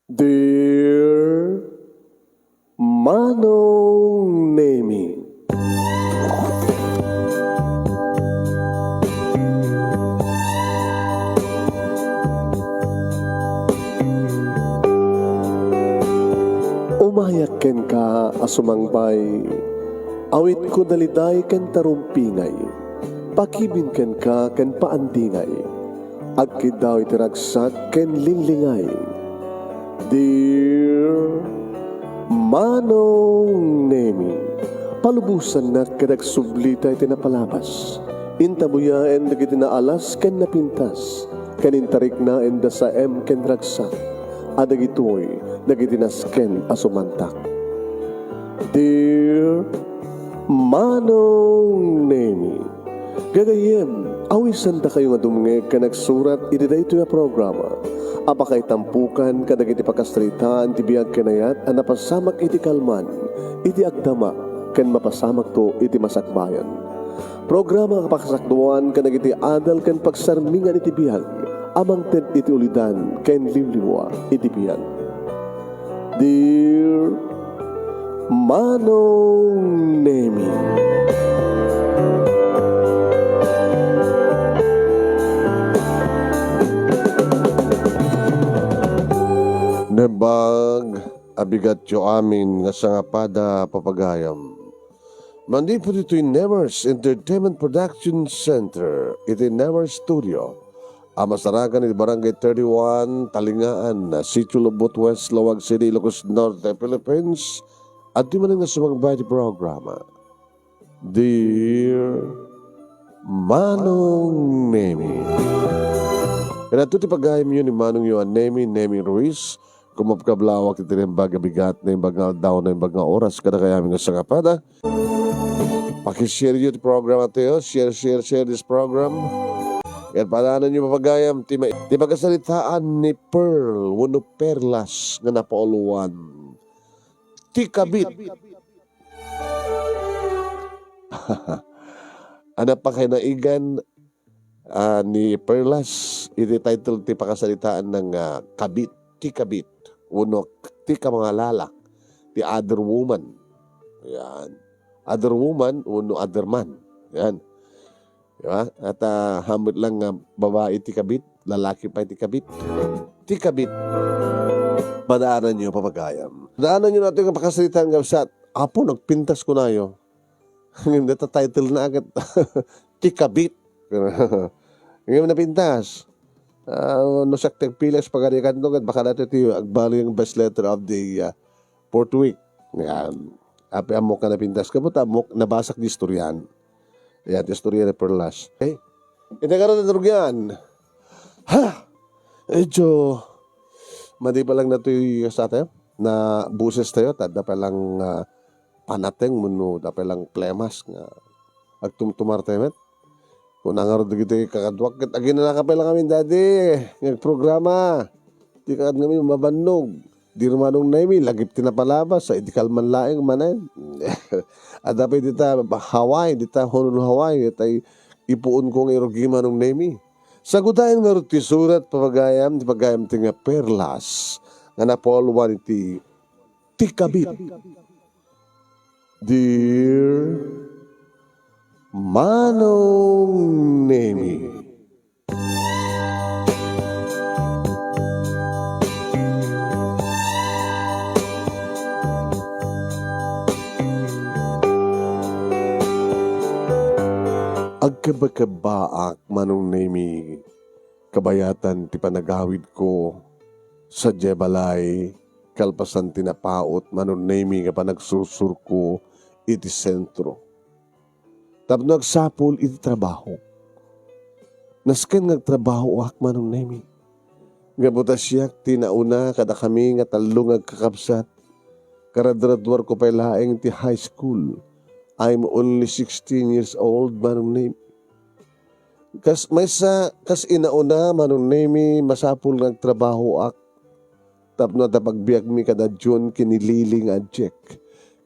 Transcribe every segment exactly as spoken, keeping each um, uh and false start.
Dear Manong Nemi. Umayak kenka a sumangbay, awitko daliday ken tarumpingay, pakibin kenka ken paandingay. Agkiddaw iti ragsak ken linglingay. Dear Manong Nemi, palubosannak ket agsublita iti napalabas. Intabuyaen dagiti naalas ken napintas, ken intariknaenda saem ken ragsak, a dagitoy dagiti nasken a sumantak. Dear Manong Nemi, gagayyem, awisandakayo nga dumngeg ken agsurat iti daytoy a programa a pakaitampokan kadagiti pakasaritaan ti biag ken ayat a napasamak iti kalman, iti agdama, ken mapasamakto iti masakbayan. Programa a pakasakduan kadagiti adal ken pagsarmingan iti biag a mangted iti ulidan ken liwliwa iti biag. Dear Manong Nemi. Naimbag a bigatyo amin nga sangapada, papagayam. Manipud iti Nemers Entertainment Production Center, iti Nemers Studio, a masarakan iti Barangay thirty-one, Talingaan, Sitio Lubot West, Laoag City, Ilocos Norte, Philippines, adtoy manen nga sumangbay iti programa. Dear Manong Nemi. Ken adto ti pagayamyo ni Manongyo a Nemi, Nemi Ruiz. Kumapkablawak iti naimbag a bigat, naimbag nga aldaw, naimbag nga oras kadakayo amin nga sangapada. Pakishareyo ti programa tayo. Share, share, share this program. Ket paananyo, papagayam, ti ma-, ti pakasaritaan ni Pearl wenno Perlas nga napauluan. Ti kabit. A napakainaigan, ah, ni Perlas iti title ti pakasaritaan nga, ah, Kabit, ti Kabit, wenno ti kamangalala, ti other woman. Yan. Other woman wenno other man. Yan. Di ba? At, ah, hamut lang nga babae ti kabit, lalaki pay ti kabit. Ti kabit. Padaananyo, papagayam. Padaananyo nato nga pakasaritaan, kabsat. Apo, nagpintas kunayo. Ngem data title na agad. Ti kabit. Ngem napintas. Ah, no siak ti agpilas pagarikan to, ket baka dati ti agbali nga best letter of the, ah, fourth week. Yan. Apay ammok nga napintas. Kabut ammok, nabasak di istoryan. Yan, ti istorya ni Perlas. Okay? Iti karon, ti rugyan. Ha! Medyo, madi pa lang natoy sa tayo, na boses tayo, ta adda pa lang, ah, panateng, wenno adda pa lang plemas nga agtumtumar tayo met. Kuna ngarud dagiti kakaduak, ket aginanaka pay lang amin, Daddy, nga agprograma. Ti kakad ngamin mabannog. Di Manong Nemi, lagip ti napalabas, sa idi kalman laeng manen. Adda pay dita Hawaii, dita Honolulu, Hawaii, dita ipuon ko nga irugi Manong Nemi. Sagudayen ngarud ti surat, papagayam, ti pagayam ti nga Perlas, nga napauluan iti ti kabit. Dear Manong Nemi. Agkebakebbaak, Manong Nemi, kabayatan ti panagawidko sadiay balay, kalpasan ti napaut, Manong Nemi, nga panagsursurko iti sentro tapno agsapul iti trabaho. Nasken nga agtrabahoak, Manong Nemi. Gapu ta siak ti nauna kadakami nga tallo nga agkakabsat. Karadradwarko pay laeng ti high school. I'm only sixteen years old, Manong Nemi. Kas, maysa, kas inauna, Manong Nemi, masapul nga agtrabahoak tapno adda pagbiagmi kadayon ken ni Lily nga adiak,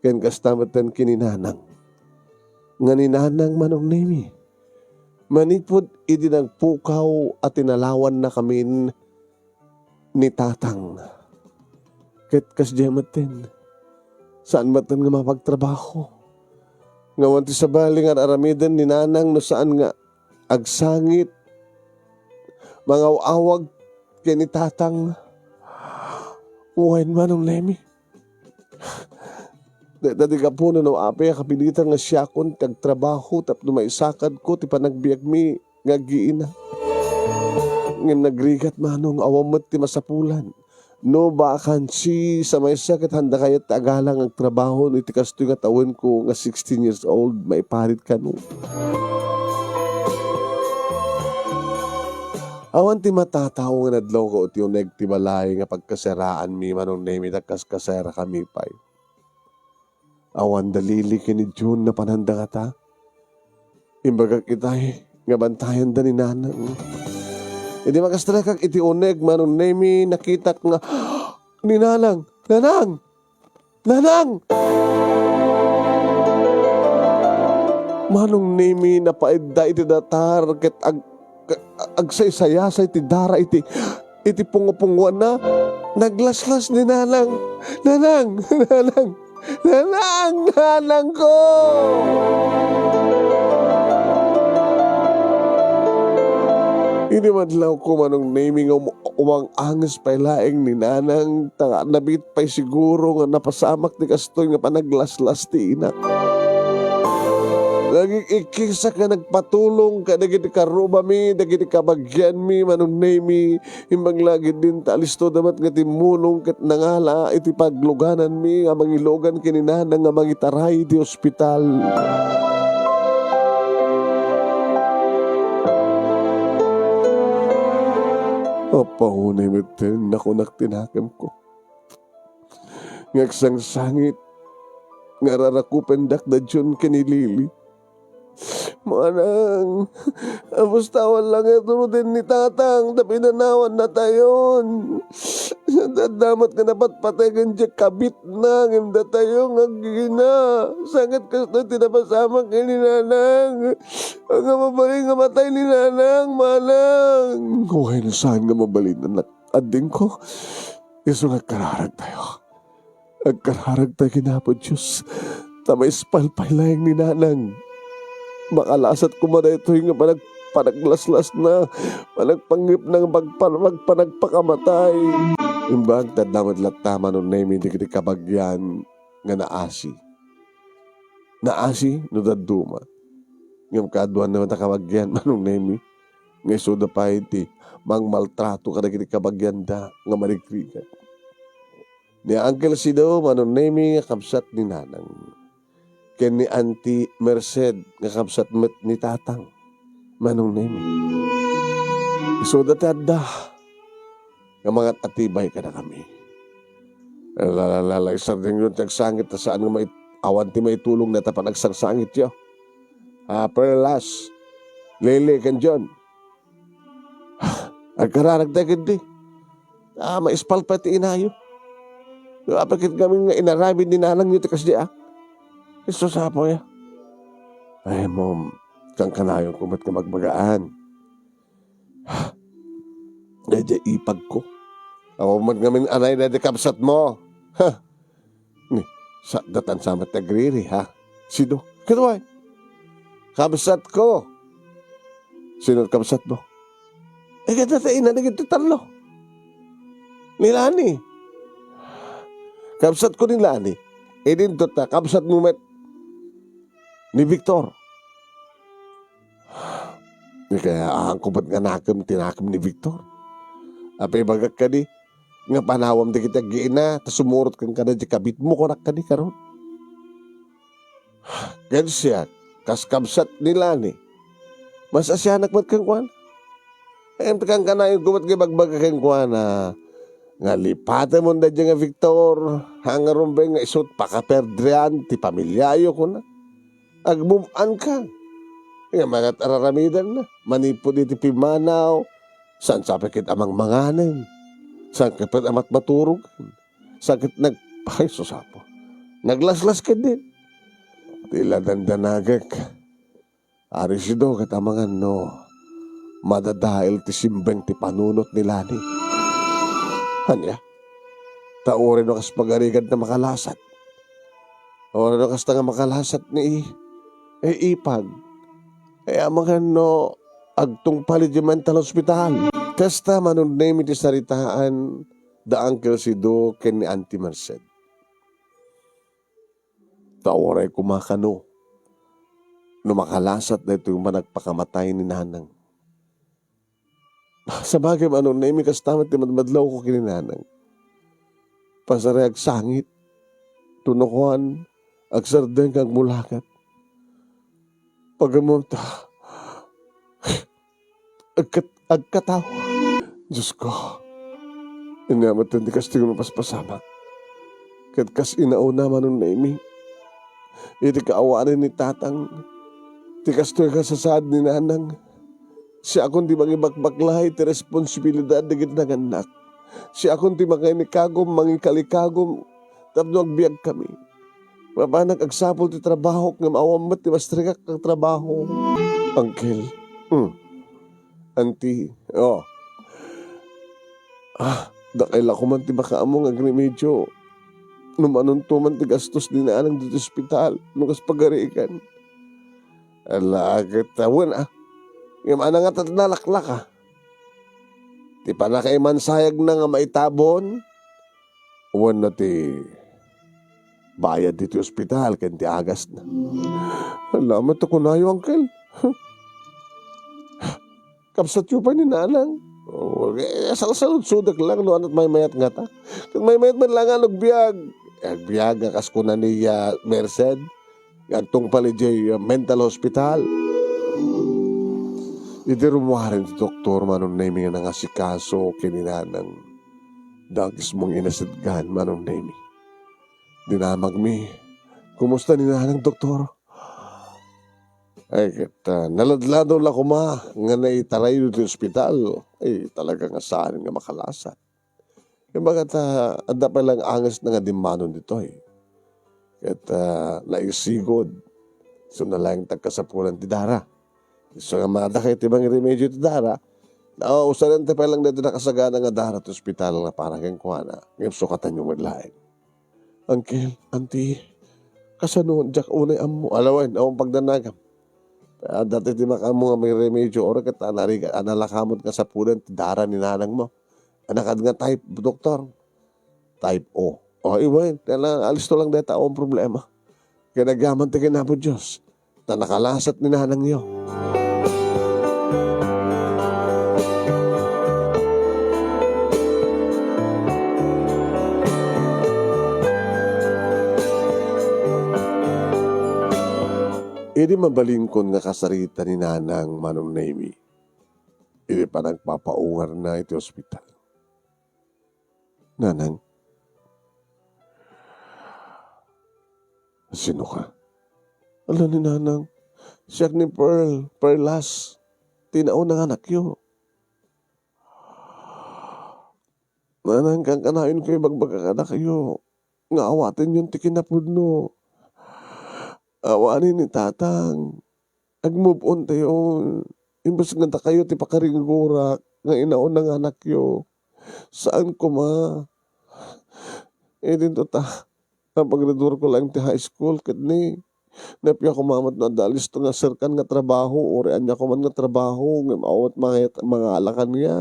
ken kasta metten ken ni Nanang. Nga ni Nanang, Manong Nemi, manipud idi nagpukaw a tinalawannakamin ni Tatang, Ket kasdiay metten, saan metten nga mapagtrabaho. Nga awan ti sabali nga ar-aramiden ni Nanang no saan nga agsangit, mangaw-awag ken ni Tatang. Wen, Manong Nemi. Dayta ti gapu no apay a kapilitan nga siakon ti agtrabaho tapno maisakadko ti panagbiagmi nga aggiina. Ngem nagrigat, Manong, awan met ti masapulan. No bakansi sa maysa ket handa kayat ti agalang agtrabaho no iti kastoy nga tawenko nga sixteen years old, maiparit kano. Awan ti matatao nga nadlawko ti uneg ti balay nga pagkaseraanmi, Manong Nemi, ta kaskaserakami pay. Awan da Lily ken ni June napananda ngata. Imbagak itay nga bantayanda ni Nanang. Idi makastrekak iti uneg, Manong Nemi, nakitak nga, ni Nanang! Nanang! Nanang! Manong Nemi, napaidda iti datar ket ag-, ag-, agsaysayasay ti dara iti, iti pungopungoanna. Naglaslas ni Nanang. Nanang! Nanang! Nanang! Nanangko! Idi madlawko, Manong Nemi, nga um-, umang-anges pay laeng ni Nanang, ta nabit pay siguro nga napasamak ti kastoy nga panaglaslas ti inak. Nagik-ikkisak nga nagpatulong kadagiti karrubami, dagiti kabagianmi, Manong Nemi, imbag la ketdin ta alistoda met nga timmulong ket nangala iti paglugananmi a mangilugan ken ni Nanang nga mangitaray iti ospital. Apo, unay metten, nakunak ti nakemko. Nga agsangsangit, nga rarakupendak da June ken ni Lily. Manang, amusta awan la nga ruden ni Tatang ta pinanawannatayon? Adda met nga napatpatay ken diay kabitna, ngem datayo nga agina. Saan ket kastoy ti napasamak ken ni Nanang? Nga mabalin nga matay ni Nanang, Manang. Wen, saan nga mabalin, anak? Adingko, isu nga agkararagtayo. Agkararagtayo ken Apo Dios, ta maispal pay laeng ni Nanang. Makalasat koma daytoy nga panag-, panaglaslasna, panagpanggepna nga pagpan-, pagpanagpakamatay. Imbag ta adda met latta, Manong Nemi, dagiti kabagian nga naasi. Naasi no dadduma. Ngem kaaduanna met a kabagian, Manong Nemi, nga isuda pay ti mangmaltrato kadagiti kabagianda nga marigrigat. Ni Uncle Sido, Manong Nemi, nga kabsat ni Nanang, ken ni Auntie Merced nga kabsat met ni Tatang, Manong Nemi. Isuda ti adda nga mangat-atibay kadakami. La, la, la, la, isardengyo ti agsangit ta saan nga mait-, awan ti maitulongna ta panagsangsangityo. Ah, Perlas, Lily, ken John. Agkararagtayo ketdi. Ah, maispal pay ti inayo. Apay ket ngamin nga inaramid ni Nanangyo ti kasdi, ah? Isu sa apo ya. Ay, Mom, kankanayonko met nga magbagaan. Daydiay ipagko. Awan met ngamin anay daydiay kabsatmo. Ha? Ni, sa, datan sa met agriri, ha? Sido. Kadua. Kabsatko. Sino ti kabsatmo? Eh, kada ta ina dagiti tallo. Ni Lani. Kabsatko ni Lani. Idinto ta, kabsatmo met ni Victor. Ni kaya, ah, kubet nga nakem ti nakem ni Victor. Apay ibagak kadi, nga panawam dagiti aggiina, ta sumurot kenka daydiay kabitmo, kunak kadi karon. Ken siak, kas kabsat ni Lani, mas asianak met kenkuana. Ngem ta kankanayonko met nga ibagbaga kenkuana, nga lipatemon daydiay nga Victor, ha, ngarud nga isu ti pakaperdrian ti pamiliayo, kuna. Agmum-anka. Nga mangat-araramidanna. Manipud iti pimmanaw, saan sa pay ket a mangmanganen. Saan ka pay a matmaturogen. Saan ket nag-, ay, sus, Apo. Naglaslas ketdin. Ti la dandanagek. Ari Sido ket amangan no madadael ti simbeng ti panunot ni Lani. Ania? Ta uray no kas pagarigan ta makalasat. Uray no kasta nga makalasat ni, eh, ipag. Eh, amangan no agtungpal idiay mental hospital. Kasta, Manong Nemi, ti saritaan da Uncle Sido ken ni Auntie Merced. Ta uray koma kano no makalasat daytoy nga panagpakamatay ni Nanang. Sabagay, Manong Nemi, kasta met ti madmadlawko ken ni Nanang. Pasaray agsangit, tunukuan, agsardeng, agmulakat. Pagammom ta, agkat-, agkatawa. Diosko, ania met ti kastoy nga mapaspasamak? Ket kas inauna, Manong Nemi, iti kaawanan ni Tatang, ti kastoy nga sasaad ni Nanang, siakon ti mangibakbaklay ti responsibilidad dagiti nagannak. Siakon ti mangainikagum, mangikalikagum tapno agbiagkami. Mapanak agsapul ti trabahok ngem awan met ti mastrikak nga trabaho. Uncle. Hmm. Auntie. Oh. Ah, dakay la koman ti makaammo nga agremedio. No manunto man ti gastos ni Nanang ditoy ospital, no kas pagarigan. Ala, ket awan, ah. Ngem ania ngata ti nalaklaka? Ti pannakaimansayagna nga maitabon, wenno ti bayad ditoy ospital ken ti agasna? Ala, met ta kunayo, Uncle. Kabsatyo pay ni Nanang. Oh, eh, salsaludsodek lang no ania ti maymayat ngata. Ket maymayat met laeng nga agbiag. Agbiag nga kas kuna ni, ah, Merced, nga agtungpal idiay, ah, mental hospital. Idi rummuaren ti doktor, Manong Nemi, nga nangasikaso ken ni Nanang, dakes mong inasidgan, Manong Nemi. Dinamagmi, "Kumusta ni Nanang, doktor?" Ay, ket, ah, naladladaw la koma nga naitaray ditoy ospital. Ay, talaga nga saan nga makalasat. Imbag ta, adda pay laeng angesna nga dimmanon ditoy. Ket, ah, naisigud. Isu na laeng ti agkasapulan ti dara. Isu nga madakay ti mangiremedio ti dara, nausadan ti pay laeng daytoy nakasagana nga dara ti ospital nga para kenkuana. Ngem sukatanyo met laeng. Uncle, Auntie, kasano, diak unay ammo. Ala wen, awan pagdanagam. Ah, daytoy ti makaammo nga mangiremedio, uray ket anarigat, analakamot nga sapulan ti dara ni Nanangmo. Ania kadi nga type, doktor? Type O. O, iwen, kaya alisto lang dayta, awan problema. Ket agyaman ti ken Apo Dios, ta nakalasat ni Nanangyo. Idi mabalinkon nga kasarita ni Nanang, Manong Nemi, idi panagpapaungarna iti ospital. Nanang, sino ka? Ala ni Nanang, siak ni Pearl, Perlas, ti nauna nga anakyo. Nanang, kankanayonko ibagbaga kadakayo nga awatenyon ti kinapudno. Awanen ni Tatang. Ag-move on tayo. Imbes nga dakayo ti pakaringurak nga inauna nga anakyo. Saan koma. Eh, dinto ta, napagradurko laeng ti high school, ket ni, napia koma met no adda listo nga serkan nga trabaho, uray ania koman nga trabaho, ngem awan met mga, mga alakan nga.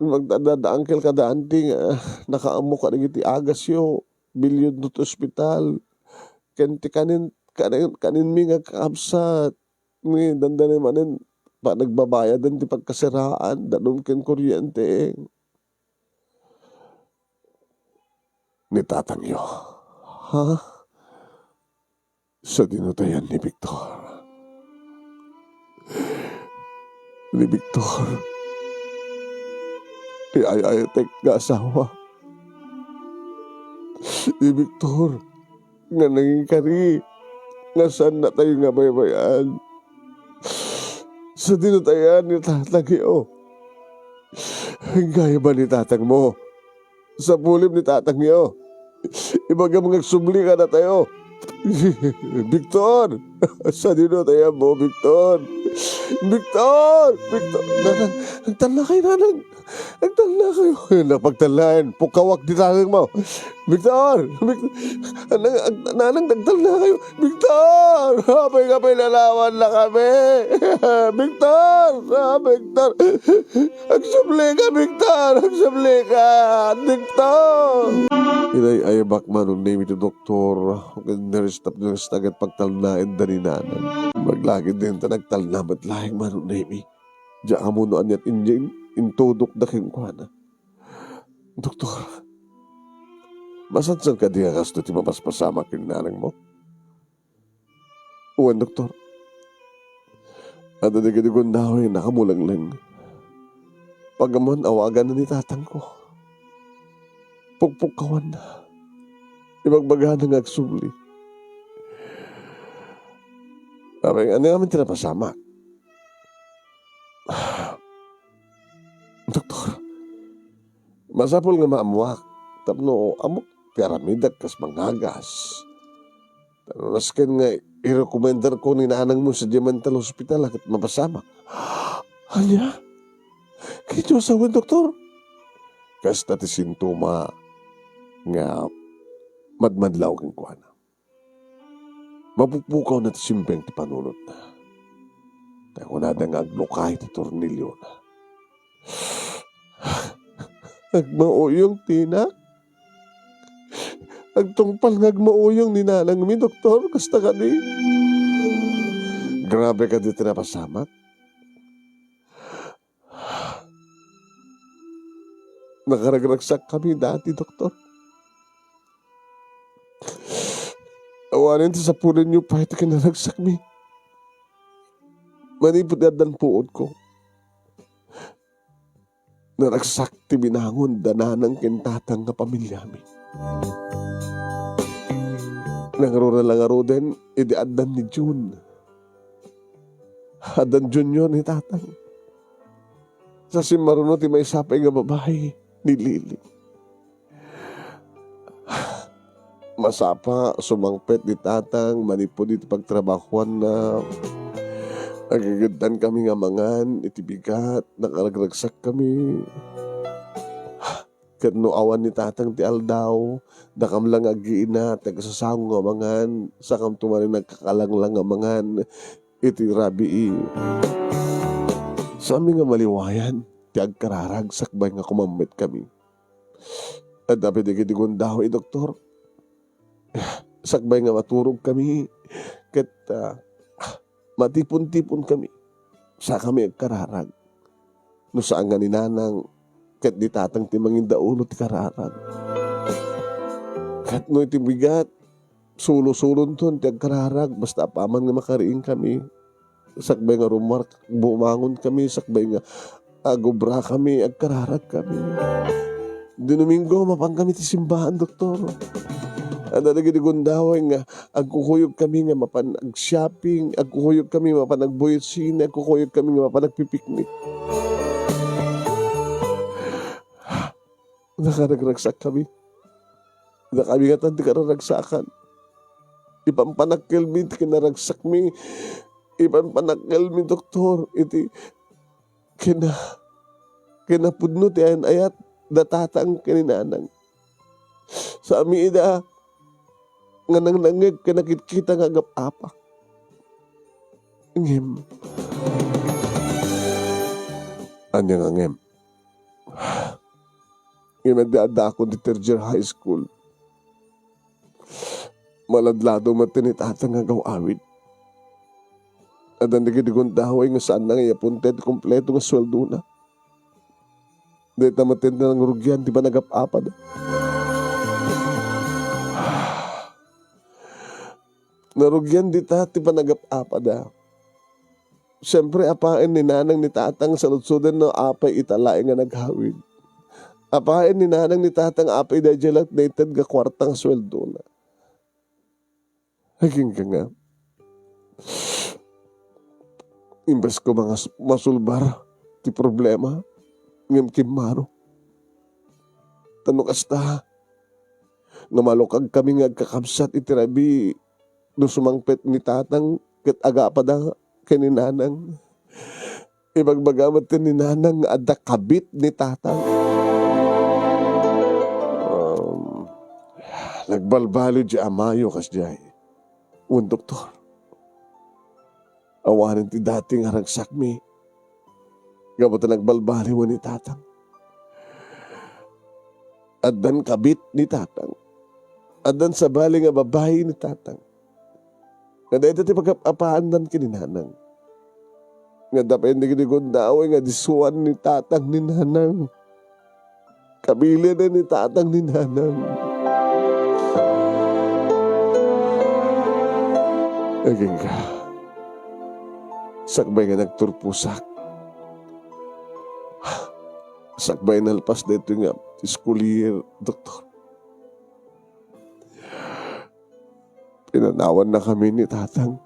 Magdadadaangkel kada anti nga nakaammo kadagiti agasyo, bilyonto ti ospital, ken ti kanin-, kanin-, kaninmi nga kakabsat. Ni dandani manen, pa-, nagbabayadan ti pagkasiraan, danum ken kuryente. Ni tatangyo. Ha? Sadino ta yan ni Victor? Ni Victor, ti ay-ayatek nga asawa. Ni Victor, nga nangikari, nga saan natayo nga baybay-an. Sadino ta yan ni tatangyo? Inkay ba ni tatangmo? Sapulim ni tatangyo. Ibagam nga agsubli kadatayo. Victor! Sadino ta yan mo, Victor? Victor! Victor! Nanang, agtallakay, nanang. Agtalna kayo. Napagtalnaen. Pukawak ti taleng mo. Victor! Vic-, Nanang, ag-, Nanang, nagtalna kayo. Victor! Apay ka pinalawan na kami? Victor! Ah, Victor! Agsubli ka, Victor! Agsubli ka! Victor! Inay-ayabak, Manong Nemi, ti doktor. Ken nurse tapno nurse ta ket pagtalnaenda ni Nanang. Maglagid din ta nagtalna met laeng, Manong Nemi. Diak ammo no aniat injin intudokda kenkuana. Doktor, masansan kadi a kastoy ti mapaspasamak ken nanangmo? Wen, doktor. Adda dagiti gundaway a nakamulengleng. Pag-ammoan, awaganna ni tatangko. Pukpukkawanna. Ibagbagana nga agsubli. Apay, ania ngamin ti napasamak? Doktor, masapul nga maammuak tapno ammok ti aramidek kas mangagas. Ta no nasken nga irekomendarko ni nanangmo sadiay mental hospital a ket mapasamak. Ania? Ket Dios a wen, doktor? Kasta ti sintoma nga madmadlaw kenkuana. Mapukpukawna ti simbeng ti panunotna. Ta kunada nga aglukay ti torniliona. Agmauyong ti inak. Agtungpal nga agmauyong ni nanangmi, doktor, kasta kadi? Grabe kadi ti napasamak. Nakaragragsakkami dati, doktor. Awanen ti sapulenyo pay ti kinaragsakmi. Manipud ti addan puodko, naragsak ti binangon da nanang ken tatang nga pamiliami. Nangruna la ngaruden idi addan ni June. Addan junior ni tatang. Sa simmaruno ti maysa pay nga babai, ni Lily. Masapa, sumangpet ni tatang manipud iti pagtrabahoanna. Agigiddan kami nga mangan iti bigat, nakaragragsak kami. Ket no awan ni tatang ti aldaw, dakam la nga aggiina ti agsasango nga mangan, sakamto manen nagkakalanglang nga mangan iti rabii. Saanmi nga maliwayan ti agkararag sakbay nga kumammet kami. Adda pay dagiti gundaway, doktor. Sakbay nga maturog kami, ket, ah, matipon-tipon kami. Sa kami agkararag. No saan nga ni nanang ket ni tatang ti mangindaulo ti kararag. Ket no iti bigat, sulo-sulonton ti agkararag, basta apaman nga makariing kami. Sakbay nga rummuar, bumangon kami, sakbay nga agubra kami, agkararag kami. Domingo, mapan kami ti simbahan, doktor. Adda dagiti gundaway nga agkukuyog kami nga mapan ag-shopping, agkukuyog kami nga mapan agbuyot sine, agkukuyog kami nga mapan agpipiknik. Nakaragragsak kami. Dakami ngatan ti kararagsakan. Ipanpanakkelmi ti kinaragsakmi. Ipanpanakkelmi, doktor, iti kina-, kinapudno ti ayan-ayat da tatang ken ni nanang. Saanmi ida nga nangnangngeg ken nakitkita nga agap-apa. Ngem, ania nga ngem? Ngem adda-addaakon ti third year high school. Maladlado met ni tatang nga agaw-awid. Addan dagiti gundaway nga saanna nga iyapunta ti kompleto nga sueldona. Dayta met ti nangrugian ti panagap-apada. Narugian dita ti panagap-apada. Siempre, apaen ni nanang ni tatang saludsoden no apay ita laeng nga naghawid. Apaen ni nanang ni tatang apay daydiay la naited nga kuarta nga sueldona. Agingga nga, imbes ko nga masulbar ti problema, ngem kimmaro. Ta no kasta, nga malukag kami nga agkakabsat iti rabii no sumangpet ni tatang ket agapada ken ni nanang. Ibagbaga met ken ni Nanang nga adda kabit ni Tatang. Um, nagbalbaliw di amayo kasdiay. Wen, doktor. Awanen ti dati nga ragsakmi. Gapu ta nagbalbaliwen ni Tatang. Addan kabit ni Tatang. Addan sabali nga babai ni Tatang. Nga dayta ti pagap-apaandan ken ni Nanang. Nga dapay dagiti gundaway nga disuan ni Tatang ni Nanang. Kabilinen ni Tatang ni Nanang. Agingga. Sakbay nga nagturposak. Sakbay nalpas daytoy nga school year, doktor. Pinanawannakami ni Tatang.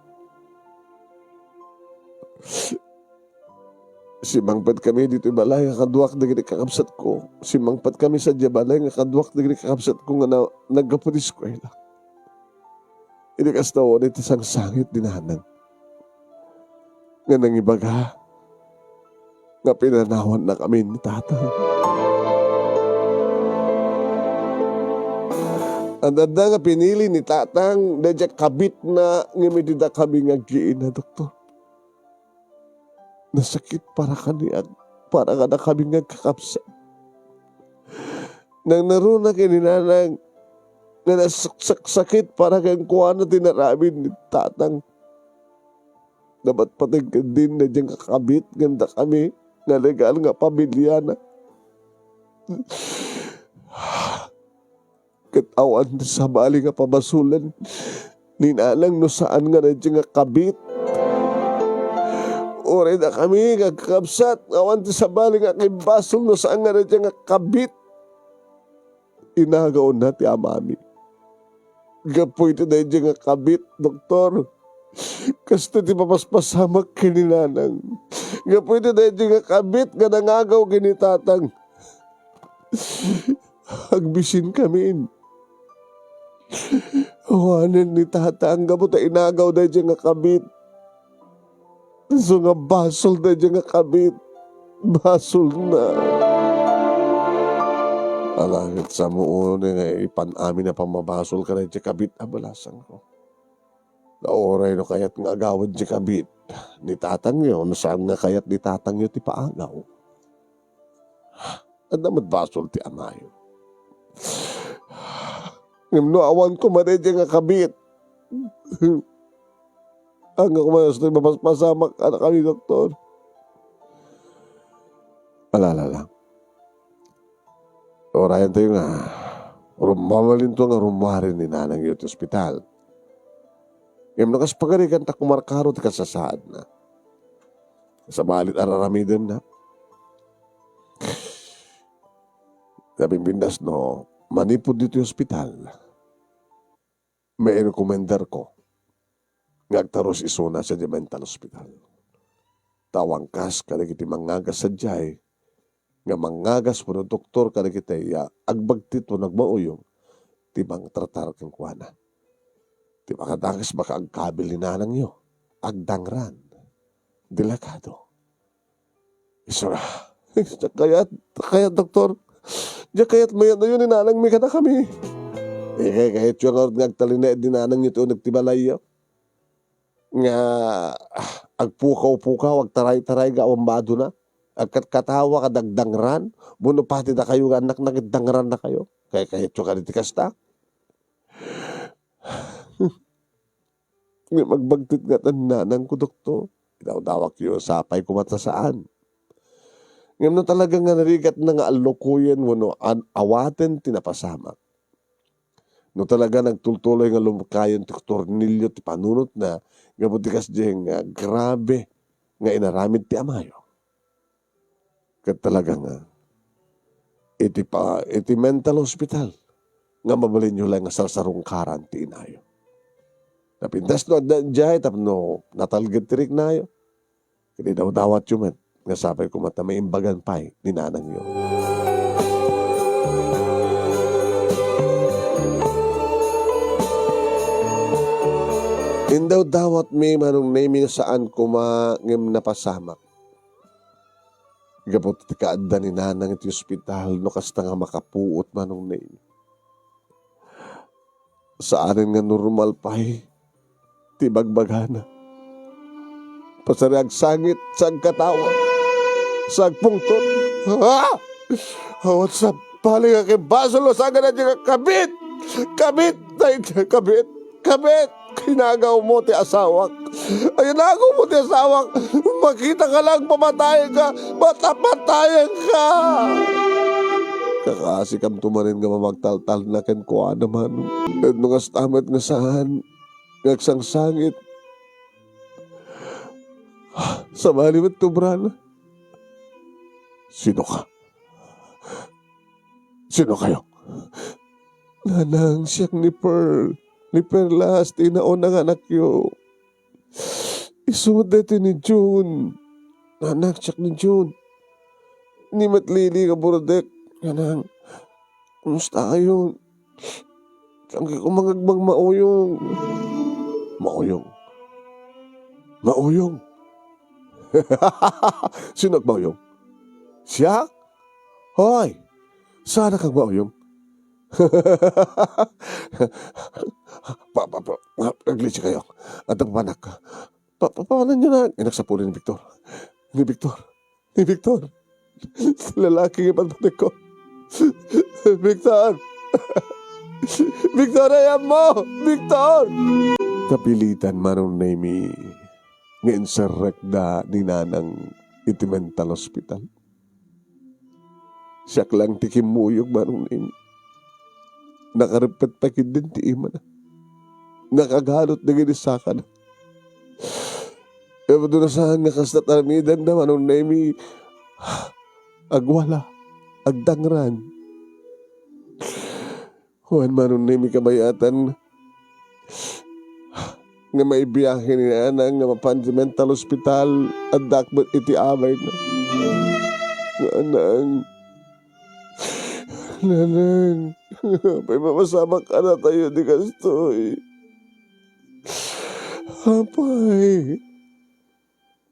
Simmangpetkami ditoy balay nga kaduak dagiti kakabsatko. Simmangpetkami sadiay balay nga kaduak dagiti kakabsatko nga na-, naggapu ti eskuela. Idi kasta, awan iti sangsangit ni Nanang nga nangibaga nga pinanawannakami ni Tatang. Adda nga pinili ni Tatang, daydiay kabitna, ngem idi dakami nga aggiina, doktor, nasakit para kaniak, para kadakami nga agkakabsat. Nangngaruna ken ni Nanang nga nasaksaksakit para kenkuana ti inaramid ni Tatang. Napatpateg ketdin daydiay nga kabit ngem dakami nga legal nga pamiliana. Ket awan ti sabali nga pabasolen ni Nanang no saan nga daydiay nga kabit. Uray dakami nga agkakabsat, awan ti sabali nga agimbasol no saan nga daydiay nga kabit. Inagawna ti amami. Gapu iti daydiay nga kabit, doktor, kastoy ti papaspasamak ken ni Nanang. Gapu iti daydiay nga kabit nga nangagaw ken ni Tatang, agbisinkami. Awanen ni Tatang gapu ta inagaw daydiay nga kabit. Isu nga basol daydiay nga kabit. Basolna. Ala, ket sa muuni nga ipan amin a pammabasol kadaydiay kabit a balasangko. Ta uray no kayat nga agawid ti kabit ni tatangyo, no saan nga kayat ni tatangyo ti paagaw. Adda met basol ti amayo. Ngem no awan koma daydiay nga kabit, ania koma ti mapaspasamak kadakami, doktor? Ala, ala lang. Urayantayo nga, rum-, mamalinto nga rummuaren ni nanangyo ti ospital. Ngem no kas pagarigan ta kumarkaro ti kasasaadna. Sabali ti ar-aramidenna. Napimpindas no, manipud ditoy ospital, mairekomendarko nga agtarus isuna sadiay mental hospital. Ta awan kas kadagiti mangngagas sadiay, nga mangngagas wenno doktor kadagiti, ah, agbagtit wenno agmauyong ti mangtratar kenkuana. Ti makadakes baka agkabil ni nanangyo, agdangran, delikado. Isu nga, diak kayat, diak kayat, doktor. Diak kayat mayatnayo ni nanangmi kadakami. Ikay, kayatyo ngarud nga agtalinaed ni nanangyo ti uneg ti balayyo. Nga, ah, agpukaw-pukaw, agtaray-taray nga awan badona. Agkatkatawa, kadagdangran. Buno pati dakayo nga annakna ket dangrannakayo. Kay, kayatyo kadi ti kasta? Ngem agbagtit nga ti nanangko, doktor. Idawdawatyo, sapay koma ta saan. Ngem no talaga nga narigatna nga allokoyen wenno an-, awaten ti napasamak, no talaga nagtultuloy nga lumkayon ti tornilyo ti panunotna, gapu ti kasdiay nga grabe nga inaramid ti amayo. Ket talaga nga, iti pa, iti mental hospital, nga mabalinyo laeng nga sarsarungkaran ti inayo. Napintas no adda idiay tapno natalged ti riknayo. Ket idawdawatyo met nga sapay koma ta maimbagan pay ni nanangyo. Indawdawatmi, Manong Nemy, nga saan koma ngem napasamak. Gapu ti kaadda ni Nanang iti ospital no kasta nga makapuot, Manong Nemi. Saanen nga normal pay ti bagbagana. Pasari agsangit sa agkatawa, sa agpungtot. Ah! Awan sa bali nga kibasol no saan nga kabit! Kabit! Ay, kabit! Kabit! Inagaw mo ti asawak. Ay, inagaw mo ti asawak. Makita ka lang, pamatayan ka. Matapatayan ka. Kakaasikamto manen nga mamagtaltalna kenkuana, Manong. Ket no kasta met nga saan nga agsangsangit, sabali met ti obrana. Sino ka? Sino kayo? Nanang, siak ni Pearl. Ni Perlas, ti nauna nga anakyo. Isu met daytoy ni June. Nanang, siak ni June. Ni met Lily nga burdek. Nanang, kumusta kayo? Saan kayo mangagmang mauyong? Mauyong? Mauyong? Sino agmauyong? Siak? Hoy! Saan ka agmauyong? Pa, pa, pa, aglisi kayo. Adda papanak. Pa, pa, papanan nyo na. Inak sapuli ni Victor. Ni Victor. Ni Victor. Lalaki nga patpatek ko. Victor! Victor, ay ammo! Victor! Kapilitan, Manong Nemi, nga inserrekda ni Nanang iti mental hospital. Siak lang ti kimmuyog, Manong Nemi. Nakarippet pay ketdin ti imana. Nakagalot dagiti sakana. Ket no saan nga kasta ti aramidenda, Manong Nemi, agwala, agdangran. Wen, Manong Nemi, kabayatan nga maibiahe ni Nanang nga mapan ti mental hospital, addak met iti abayna. Nanang, Nanang, apay, mapasamak kadatayo ti kastoy. Apay,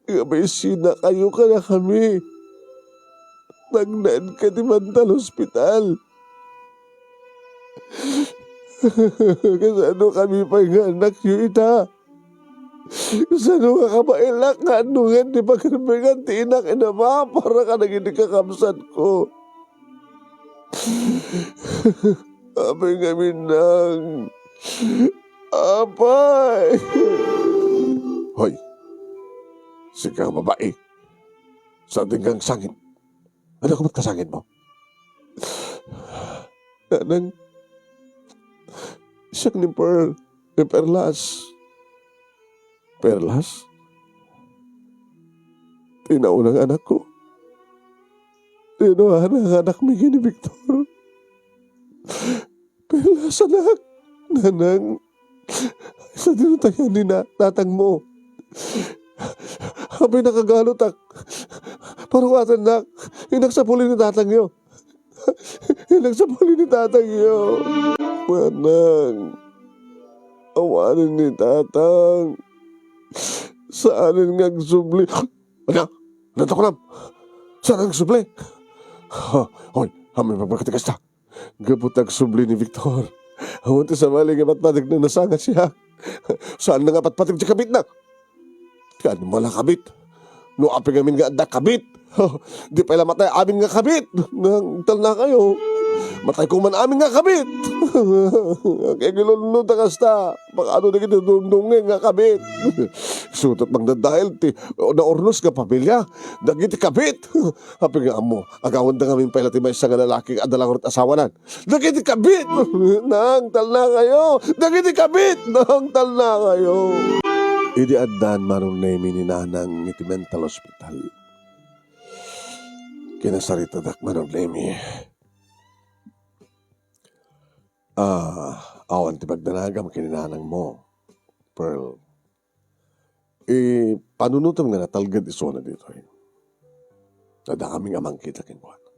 nga maisina kayo kadakami. Nagnaed ka ti mental hospital. Kasano kami pay nga anakyo ita? Kasano nga kabaelak nga annongen ti pagrippingan ti inak ken ama para kadagiti kakabsatko? Apay ngamin, Nang. Apay! Hoy! Sika nga babai! Saan ti agsangit? Ania met kasangitmo? Nanang, siak ni Pearl, ni Perlas. Perlas? Ti naunang anakko. Ti naunang anakmi ken ni Victor. Perlas, anak. Nanang, sa dinutayan ni na-, tatangmo. Apay, nakagalutak. Paruatennak. Inak sapuli ni tatangyo. Inak sapuli ni tatangyo. Manang, awanen ni tatang. Saanen nga agsubli. Ania? Ania ti kunam? Saan nga agsubli? Ha, hoy, amin pagpagkatigas ta. Gapu ta agsubli ni Victor. Awan ti sabali nga patpategna, nasangasiak. Saanna nga patpateg ti kabitna? Ti animal a kabit. No apay ngamin nga adda kabit, di pay la matay amin nga kabit. Nang talna kayo. Matay ko man amin nga kabit. Kagilunno ta kasta. Makaano dagiti dungdungngeng nga kabit? Sutot mangdadael ti naurnos nga pamilya dagiti kabit. Apay nga ammo, agawenda ngamin pay la ti maysa nga lalaki nga adda la ngarud asawanan. Dagiti kabit! Nang talna kayo! Dagiti kabit! Nang talna kayo! Idi addan Manong Nemi ni Nanang iti mental hospital, kinasaritadak, Manong Nemi. Ah, awan ti pagdanagam ken ni nanangmo, Pearl. Eh, panunotem nga natalged isuna ditoy. Adda kami nga mangkita kenkuana.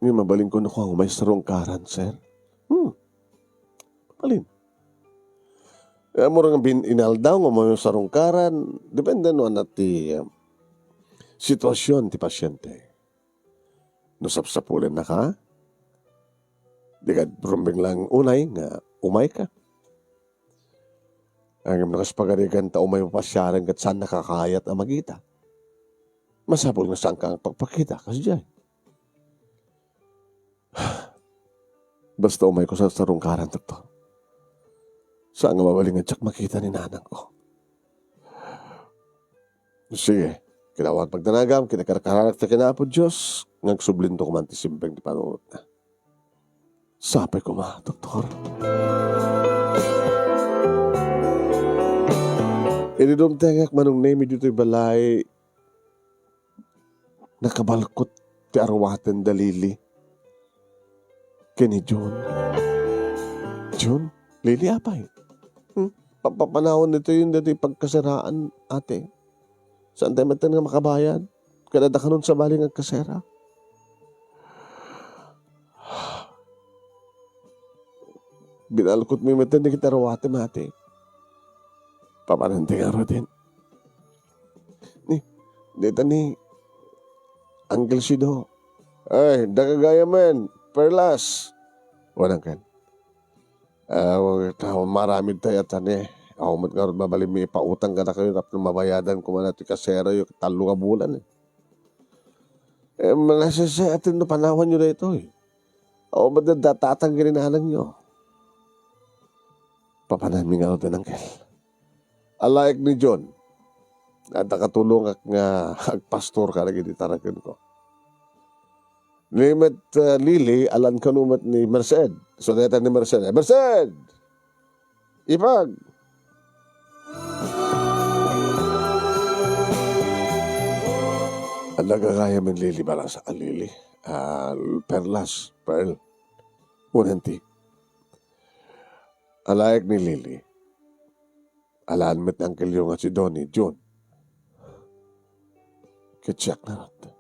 Ngem mabalinko no kua nga umay sarungkaran, sir. Hmm. Mabalin. Eh, ammora nga bin-, inaldaw nga umay sarungkaran, depende no ania ti, um, sitwasyon ti pasyente. No sapsapulennaka, dika rumbeng laeng unay nga umayka. Ngem no kas pagarigan ta umay mapasiaren ket saan nakakayat a makita, masapul nga saanka nga agpakpakita kasdiay. Basta umayko sa sarungkaran, doktor. Saan nga mabalin nga diak makita ni nanangko. Sige, kinawan pagdanagam, kinakarkaranak ta ken Apo Dios, nga agsublinto koma ti simreng ti panunotna. Sapay koma, doktor. Idi dumtengak manong Nemi ditoy balay, nakabalkot ti aruaten da Lily ken ni Jun. Jun, Lily, apay? Hmm? Papapanawan ditoy daytoy pagkaseraan, ate. Saan tayo metten nga makabayad? Kada dakanon sabali nga agkasera. Binalkot mi metten dagiti aruatem, ate. Papananti nga rutin. Ni, dita ni Uncle Sido. Ay, dagagayamen, perlas. Wen, Uncle. Ah, ta, maramid tayo, atan, eh. Ako met ngarud mabalin mi ipautang kadakayo tapno mabayadan koma na ti kaserayo, tallo nga bulan, eh. Eh, manasese, atin no panawanyo daytoy. Ako met dadatang ken ni nanangyo. Papananmi ngarud, Uncle. Alaek ni John, adda katulongak nga agpastor kadagiti tarakenko. Ni met, ah, Lily, alan kano met ni Merced. Suneta ni Merced, "Eh, Merced! Ipag!" Adda gagayamen, Lily, balas, ah, Lily. Ah, Perlas, Pearl. Unenti. Alaek ni Lily. Alaan met ni Uncle yo nga si Donnie, Jun. Ket siak ngarud.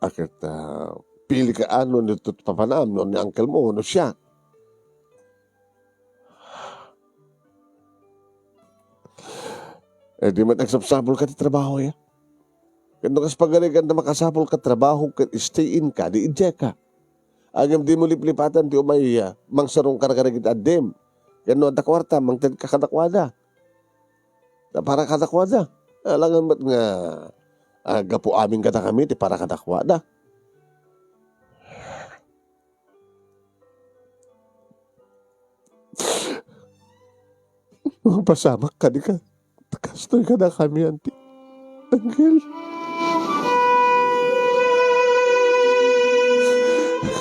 A ket, ah, pili ka ano ni tut papanam, no ni uncle mo, no siak. Eh, di met agsapsapul ka ti trabaho, ya. Ket no kas pagarigan ta makasapul ka trabaho ket stay in ka, di idiay ka. Ngem dimo liplipatan ti umay, ah, mangsarungkar kadagiti addim. Ket no adda kuarta, mangted ka kadakuada. Ta para kadakuada. Alangan met nga, ah, gapu amin kadakami ti para kadakuada. Mapasamak kadi ka. Kastoy kadakami, Auntie. Uncle.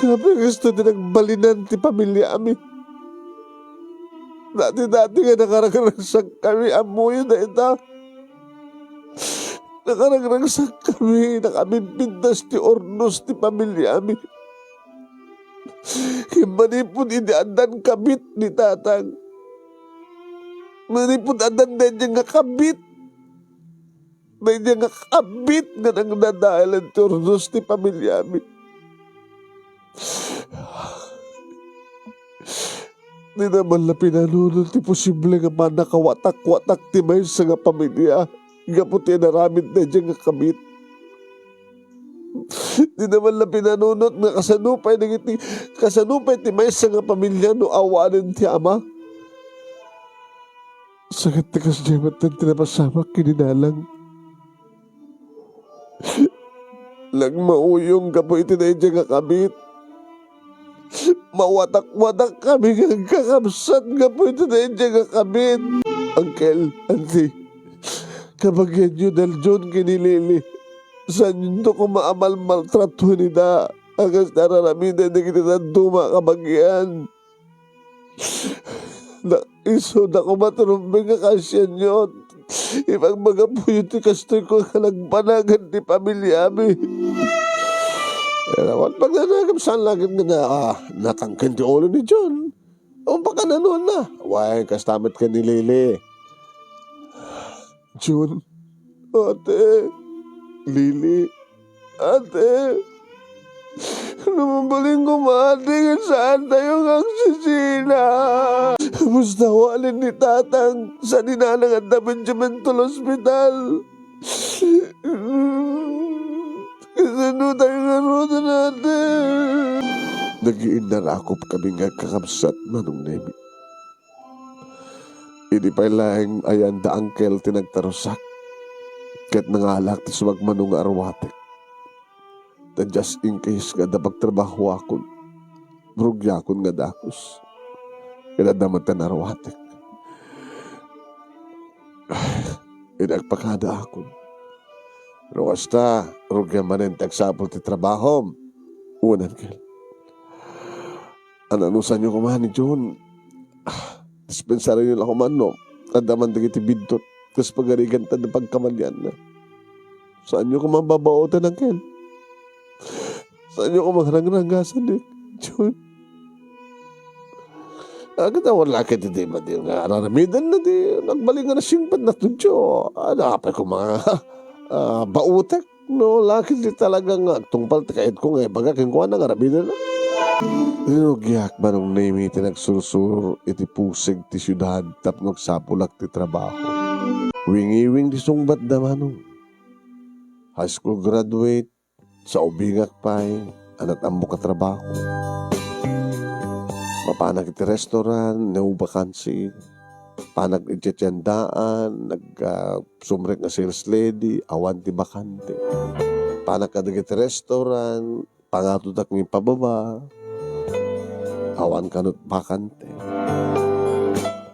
Apay kastoy ti nagbalinan ti pamiliami? Dati-dati nga nakaragsakkami, ammoyo dayta. Nakaragsakkami, nakabigbigtas ti urnos ti pamiliami. Ngem manipud idi addan kabit ni tatang, manipud addan daydiay nga kabit, daydiay nga kabit nga nangdadaelen ti urnos ti pamiliami. Dina man la pinanunot ti posible nga mannakawatak-watak ti maysa nga pamilia gapu ti inaramid daydiay nga kabit. Dina man la pinanunot nga kasano pay dagiti, kasano pay ti maysa nga pamilia no awanen ti ama? Sakit ti kasdiay met ti napasamak ken ni nanang. Nagmauyong gapu iti daydiay nga kabit. Mawatak-watak kami nga agkakabsat gapu iti daydiay nga kabit. Uncle, Auntie, kabagianyo da John ken ni Lily. Saanyo koma a malmaltratoen ida a kas ti ar-aramiden dagiti dadduma a kabagian. Da, isu, dako maturumbeng nga kaasianyo. Ibagbagapoyo ti kastoy ko nga kanagbanagan ti pamiliami. Awan pagdanagam, saan la ket nga na, ah, natangken ti ulo ni John. Umpaka nanuna. Wen, kasta met ken ni Lily. John, Ate, Lily, Ate, no mabalin koma, Ate, ket saantayo nga agsisina. Basta awanen ni Tatang, sa ni Nanang adda Benjamin to hospital. Kasano tayo ngarud, Ate? Nagiinnarakop kami nga agkakabsat, Manong Nemi. Idi pay laeng ayan da Uncle ti nagtarusak, ket nangalak ti sumagmamano nga arwatek. Ta just in case nga adda pagtrabahoakon, rugiakon nga dagus. Ket adda met ti naruatek. Idi agpakadaakon, "No kasta, rugiam manen ti agsapul ti trabahom," wen Uncle. Ano, no saanyo koma ni John, ah, dispensario la koma no adda man dagiti biddut kas pagarigan ta pagkamalianna. Saanyo koma babaoten, Uncle. Saanyo koma rangranggasan ni John. Agad awan la ket di ba di nga aramiden na di nagbalik nga nasingpet na tudyo. Ano, apay ko mga, ah, baotek? No, lakit di talaga nga agtungpal ti kayatko nga ibaga kenkuana nga aramiden na. Rinugiak, Manong Nemi, ti nagsursuro iti pusig ti siudad tapno agsapulak ti trabaho. Wingiwing ti sungbatda, Manong. High school graduate, saubingak pay, ania ti ammok a trabaho. Mapanak iti restaurant, no vacancy. Panak iti tiendaan, nag, ah, sumrek nga sales lady, awan ti bakante. Panak kadagiti restaurant, pangatodak nga ipababa, awan kano ti bakante.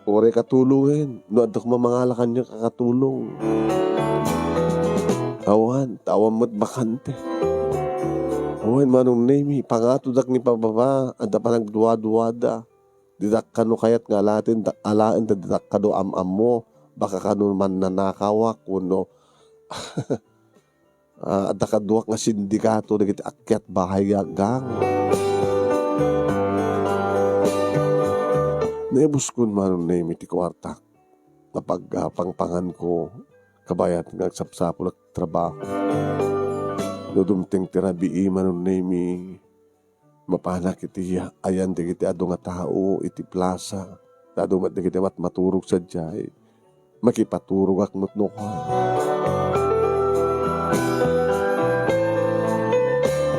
Uray katulongen, no adda koma mangala kaniak a katulong. Awan, ta awan met bakante. Awan, Manong Nemi, pangatodak nga ipababa, adda panagduaduada. Ditak kano kayat nga alaen, alaen ta ditak kano am-ammo, baka kano mannanakawak, wenno ah, adda kaduak nga sindikato dagiti akyat bahay nga aggang. Naibusken, Manong Nemi, ti kuartak nga pag, ah, pangpanganko kabayat nga agsapsapulak ti trabaho. No dumteng ti rabii, Manong Nemi, mapanak iti ayan dagiti adu nga tao iti plasa, ta adu met dagiti matmaturog sadiay. Makipaturogak met no kuan.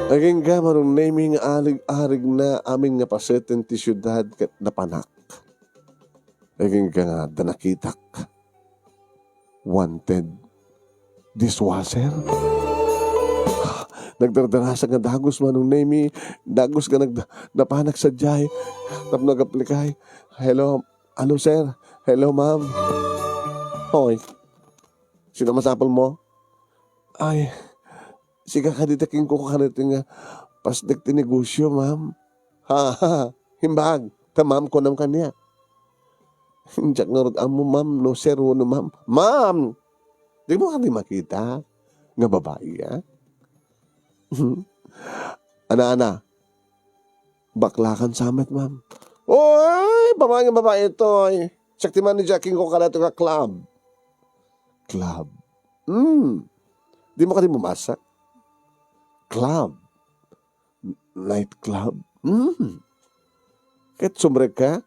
Agingga, Manong Nemi, nga arig-arigna amin nga paseten ti siudad ket napanak. Agingga nga adda nakitak. Wanted dishwasher. Nagdardarasak nga dagus, Manong Nemi. Dagus nga nag-, napanak sadiay tapno agaplikay. Hello, hello, sir. Hello, ma'am. Hoy, sino masapul mo? Ay, sika kadi ti kinkukuan nga pasdek ti negosyo, ma'am. Ha, ha, ha. Imbag, ta ma'am kunam kaniak. Diak ngarud ammo, ma'am, no sir wenno ma'am. Ma'am! Dimo kadi makita nga babai, a? Ana, ana. Baklakan sa met, ma'am. Oy, babai nga babai itoy. Siak ti manager, kinkuan kadi itoy nga club. Club? Hmm. Dimo kadi mabasa? Club. Night club? Hmm. Ket sumrekka?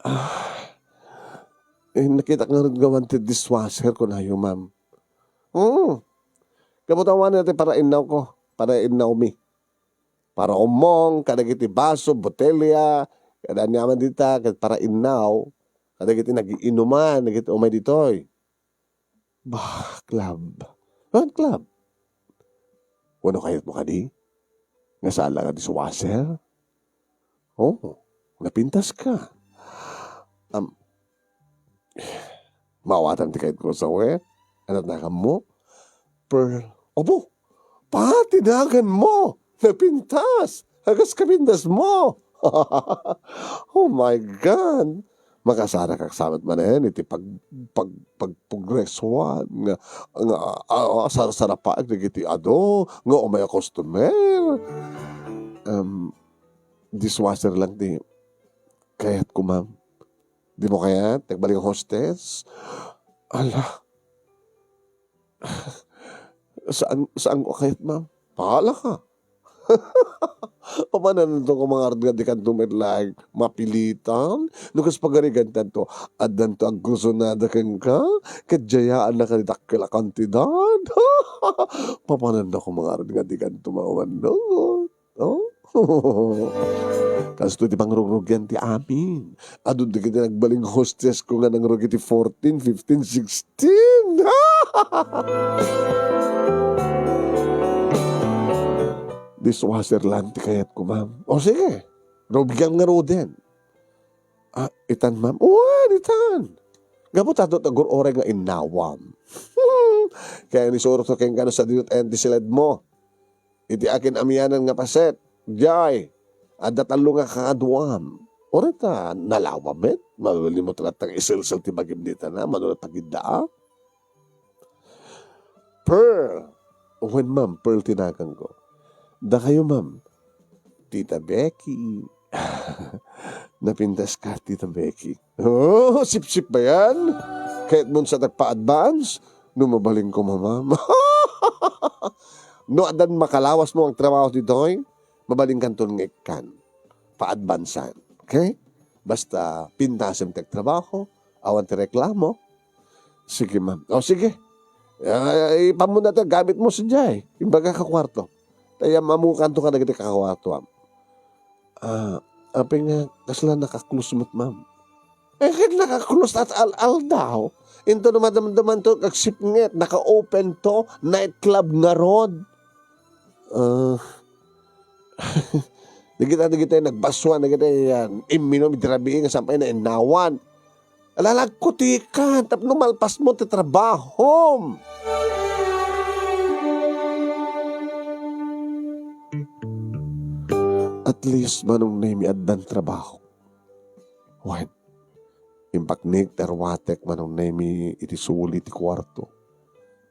Ah. Eh, nakitak ngarud nga wanted dishwasher, kunayo, ma'am. Hmm. Gapu ta awanen ti parainnaw ko, parainnaw mi. Paraumong kadagiti baso, botelya, kada aniaman dita, ket parainnaw kadagiti nagiinuman, dagiti umay ditoy. Bah, club. What club? Wenno kayatmo kadi nga saan la nga dishwasher? Oh, napintaska. Am, maawatam ti kayatko, sawen? Anat naganmo? Pearl. Opo, pati naganmo! Napintas! Agas kapintasmo! Oh my God! Makasarakak sa met manen iti pag-, pag-, pagprogresoan nga, nga, ah, ah, sarsarapaek dagiti adu nga umay a customer. Em, dishwasher lang ti kayatko, ma'am. Dimo kayat? Nagbalik nga hostess? Ala. Saan, saan ko kayat, ma'am? Bahala ka. Papananto koma ngarud nga dikanto met laeng mapilitan? No kas pagarigantanto, addanto agkursunada kenka, ket diayaannaka ti dakkel a kantidad. Papananto koma ngarud nga dikanto maumannungot. Oh? Kastoy ti pangrugrugian ti amin. Adu dagiti nagbaling hostesko nga nangrugi ti fourteen, fifteen, sixteen. Dishwasher lang ti kayatko, ma'am. O sige, rugiam ngaruden. Ah, itan, ma'am? Wen, itan. Gapu ta adu ti agur-uray nga innawam. Ket isuroto kenka no sadino ti ayan ti siledmo. Iti akin-amianan nga paset, diay, adda tallo nga kakaduam. Uray ta nalawam met, malimot latta nga iselsel ti bagim dita na, mano latta gidda, a? Pearl. Wen, ma'am, Pearl ti naganko. Dakayo, ma'am. Tita Becky. Napintaska, Tita Becky. Oh, sipsip ba yan? Kayatmon sa nagpa-advance? No mabaling koma, ma'am. No addan makalawasmo nga agtrabaho ditoy, mabalinkanton nga ikkan. Paadbansan. Okay? Basta pintasem ti agtrabaho, awan ti reklamo. Sige, ma'am. O, sige. Ah, ipammuna ti gamitmo sadiay. Imbagak a kuarto. Ta ammok, ammokanto kadagiti kakakuartoam. Ah, apay nga kasla naka-close met, ma'am? Eh, ket naka-close ta al-aldaw. Inton no madamdamanto agsipnget, naka-open to, nightclub ngarud. Ah, dagita, dagita nagbassuan, dagita, ah, imminum idi rabii nga saan pay nainnawan. Ala, agkutikan tapno malpasmo ti trabahom. At least, Manong Nemi, addan trabaho. Wen, impaknik ti arwatek, Manong Nemi, iti suli ti kuarto.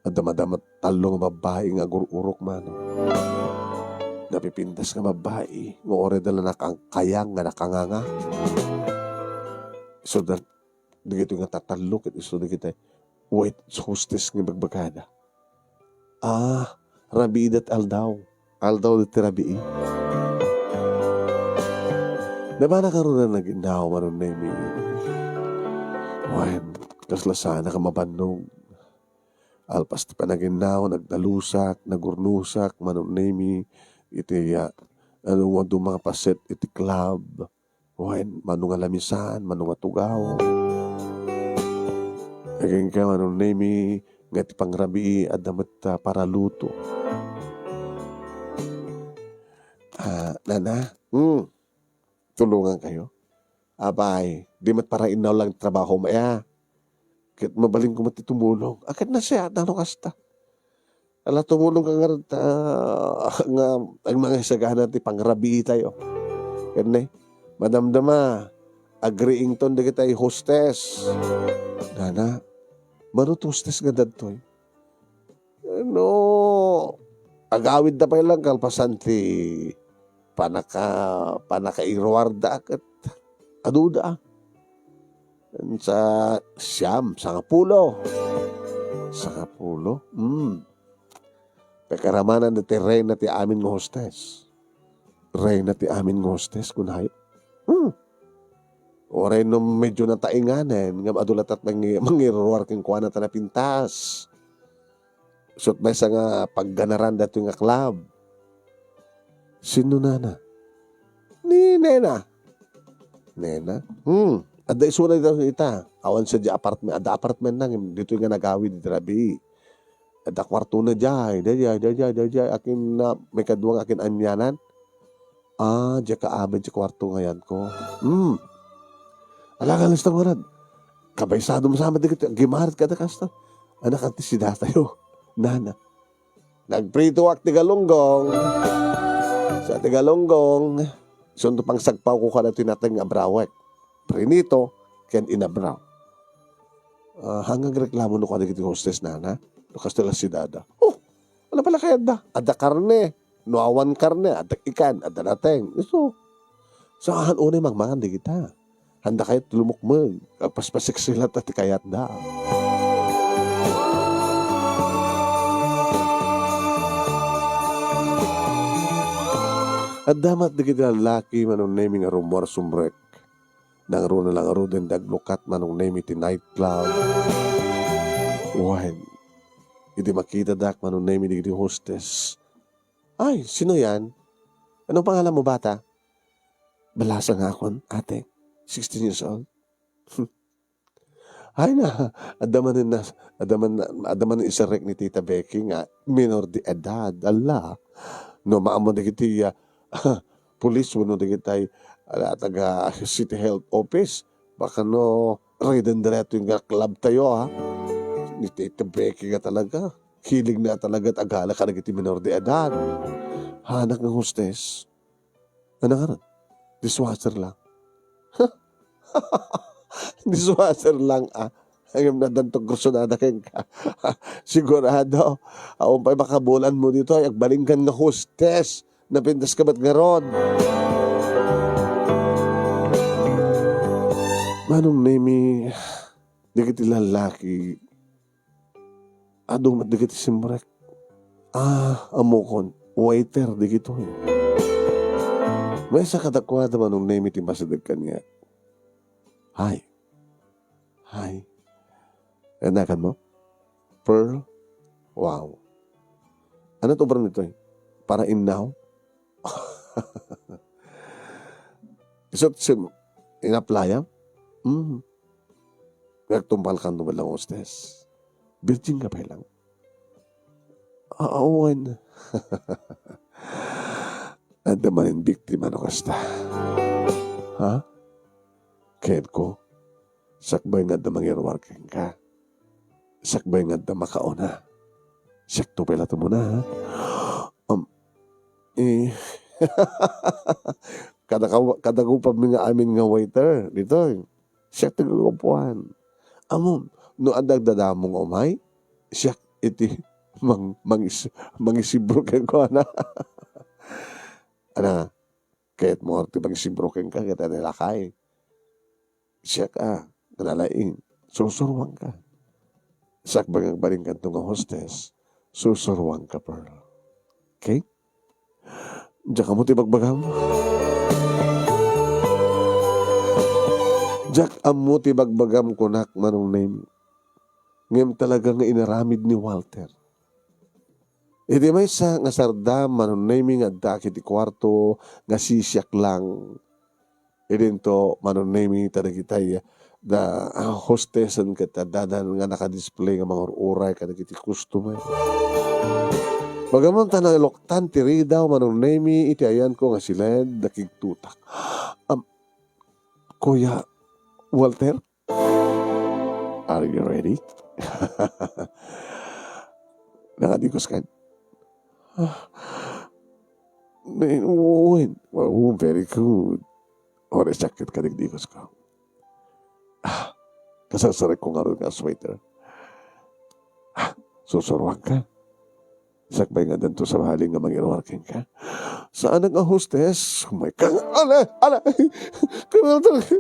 Adda madama tallo nga babbai nga agur-urok, Manong. Napipintas nga babbai nga uray da la nakangkayang nga nakanganga. Isuda dagitoy nga tatallo ket isu dagiti wait hostess nga ibagbagada. Ah, rabii dat aldaw. Aldaw dati rabii. Nabana karon a naginnaw, Manong Nemi. Wen, kasla saanak a mabannog. Alpas ti panaginnaw, nagdalusak, nagurnusak, Manong Nemi, iti, ah, ano, adu nga paset iti club. Wen, mano nga lamisan, mano nga tugaw. Agingga, Manong Nemi, nga ti pangrabii, adda met, ah, paraluto. Ah, nana, hmm, tulungan kayo. Apay, di met para innaw lang trabaho mo, ya. Ket mabalin ko met ti tumulong. A, ket nasayaat no kasta. Ala, tumulong ka ngarud ta, nga agmangisagana ti pangrabii tayo. Ket ne, madamdama, agriington dagiti hostess. Nana, mano ti hostess nga dadtoy? No agawidda pay lang kalpasan ti panaka-, panakairuarda ket aduda. Sa siam, sangapulo. Sangapulo? Hmm. Pagaramananda ti reyna ti amin nga hostes. Reyna ti amin nga hostes, kunayo. Hmm. Uray no medyo natainganen, ngem adu latta mangi-, mangiruar kenkuana ta napintas. Isut' maysa nga pagganaran daytoy nga club. Sinno nana? Ni nena. Nena? Hmm. Adda isuna dita, ita. Awan sadiay apartment. Adda apartment na, ngem ditoy nga nagawid iti rabii. Adda kuartona diay, diay, diay, diay, diay, diay. Akin na, maikadua nga akin-anianan. Ah, diay ka amin ti kuarto nga ayanko. Hmm. Ala, nga alas na ngarud. Kabaysadom sa amin dagiti agimarit kada kasta. Anak, antes si datayo. Nana. Nagpritoak ti galunggong. Sa ti galunggong, isunto pangsagpawko kada ti nateng nga abrawek. Prinito, ken inabraw. Ah, haan nga agreklamo no kadagiti hostess, nana? No kasta la si dada. Oh, ano pala kayat da? Adda karne. No awan karne, adda ikan, adda nateng. Isu. Saan unay mangmangan dagita? Handa kayat ti lumukmeg. Agpaspasiksi latta ti kayatda. Adda met dagiti lallaki, Manong Nemi, nga rummuar sumrek. Nangruna la ngaruden ti aglukat, Manong Nemi, ti nightclub. Wen, idi makitadak, Manong Nemi, dagiti hostess, "Ay, sino yan? Anong pangalan mo, bata?" "Balasa nga akon, ate. Sixteen years old." Ay na, adda manen na, adda man, adda manen isarrek ni Tita Becky nga minor de edad. Ala, no maammo dagiti, ah, pulis wenno dagitay, ala, taga City Health Office, baka no, riden diretso nga club tayo, ha? Ni Tita Becky nga talaga. Hilig na talaga ti agala kadagiti minor de edad. Hanak nga hostess. Ano nga ron? Dishwasher lang. Dishwasher lang, ah. Ngem addan ti kursunada kenka. Sigurado, awan pay makabulan mo ditoy, agbalin ka nga hostess. Napintas ka met ngarud. Manong Nemi, dagiti lallaki, adu met dagiti simrek. Ah, ammokon, waiter dagitoy. Maysa kadakuada, Manong Nemi, ti masideg kaniak. Hi. Hi. Anagan mo? Pearl? Wow. Ano ti ubram ditoy? Para innaw? Isut sim-, inaplayam? Mm. Nagtumbal ka no lang, hostess. Virgin ka pa lang. Ah, awan. Adda manen biktima no kasta. Ha? Kayatko, sakbay nga adda mangiruar kenka. Sakbay nga adda makauna. Siak to pay la ti umuna, ha? Um, eh, kada ka-, kada gupam mi nga amin nga waiter, ditoy. Siak ti gugupuan. Ammom, no adda agdadamo nga umay, siak iti mang-, mangis-, mangisibro kenkuana. Ana, kayatmo ti mangisibro kenka, ket ania lakay? Siak a, nalaing, sursuruanka. Sakbay nga agbalinkanto nga hostess, sursuruanka, Pearl. Okay? Diak ammo ti bagbagam. Diak ammo ti bagbagam, kunak, Manong Nemi. Ngem talaga nga inaramid ni Walter. Iti maysa nga sardam, Manong Nemi, nga adda iti kuarto nga sisiak lang. Idinto, Manong Nemi, ta dagitay da, ah, hostess-en ket addadan nga nakadisplay nga mangur-uray kadagiti customer. Bagaman ta naluktan ti ridaw, Manong Nemi, iti ayanko nga siled, nakigtutak. Am, Kuya Walter? Are you ready? Nakadikos kan? Ah, may, when? Oh, very good. Ora sakit ka, dikdikosko. Ah, kasarsarekko ngarud nga sweater. Ah, susuruanka. Sakbay nga addanto sabali nga mangiruar kenka. Saanak nga hostess. Oh my God. Ala, ala. Kanal talaga.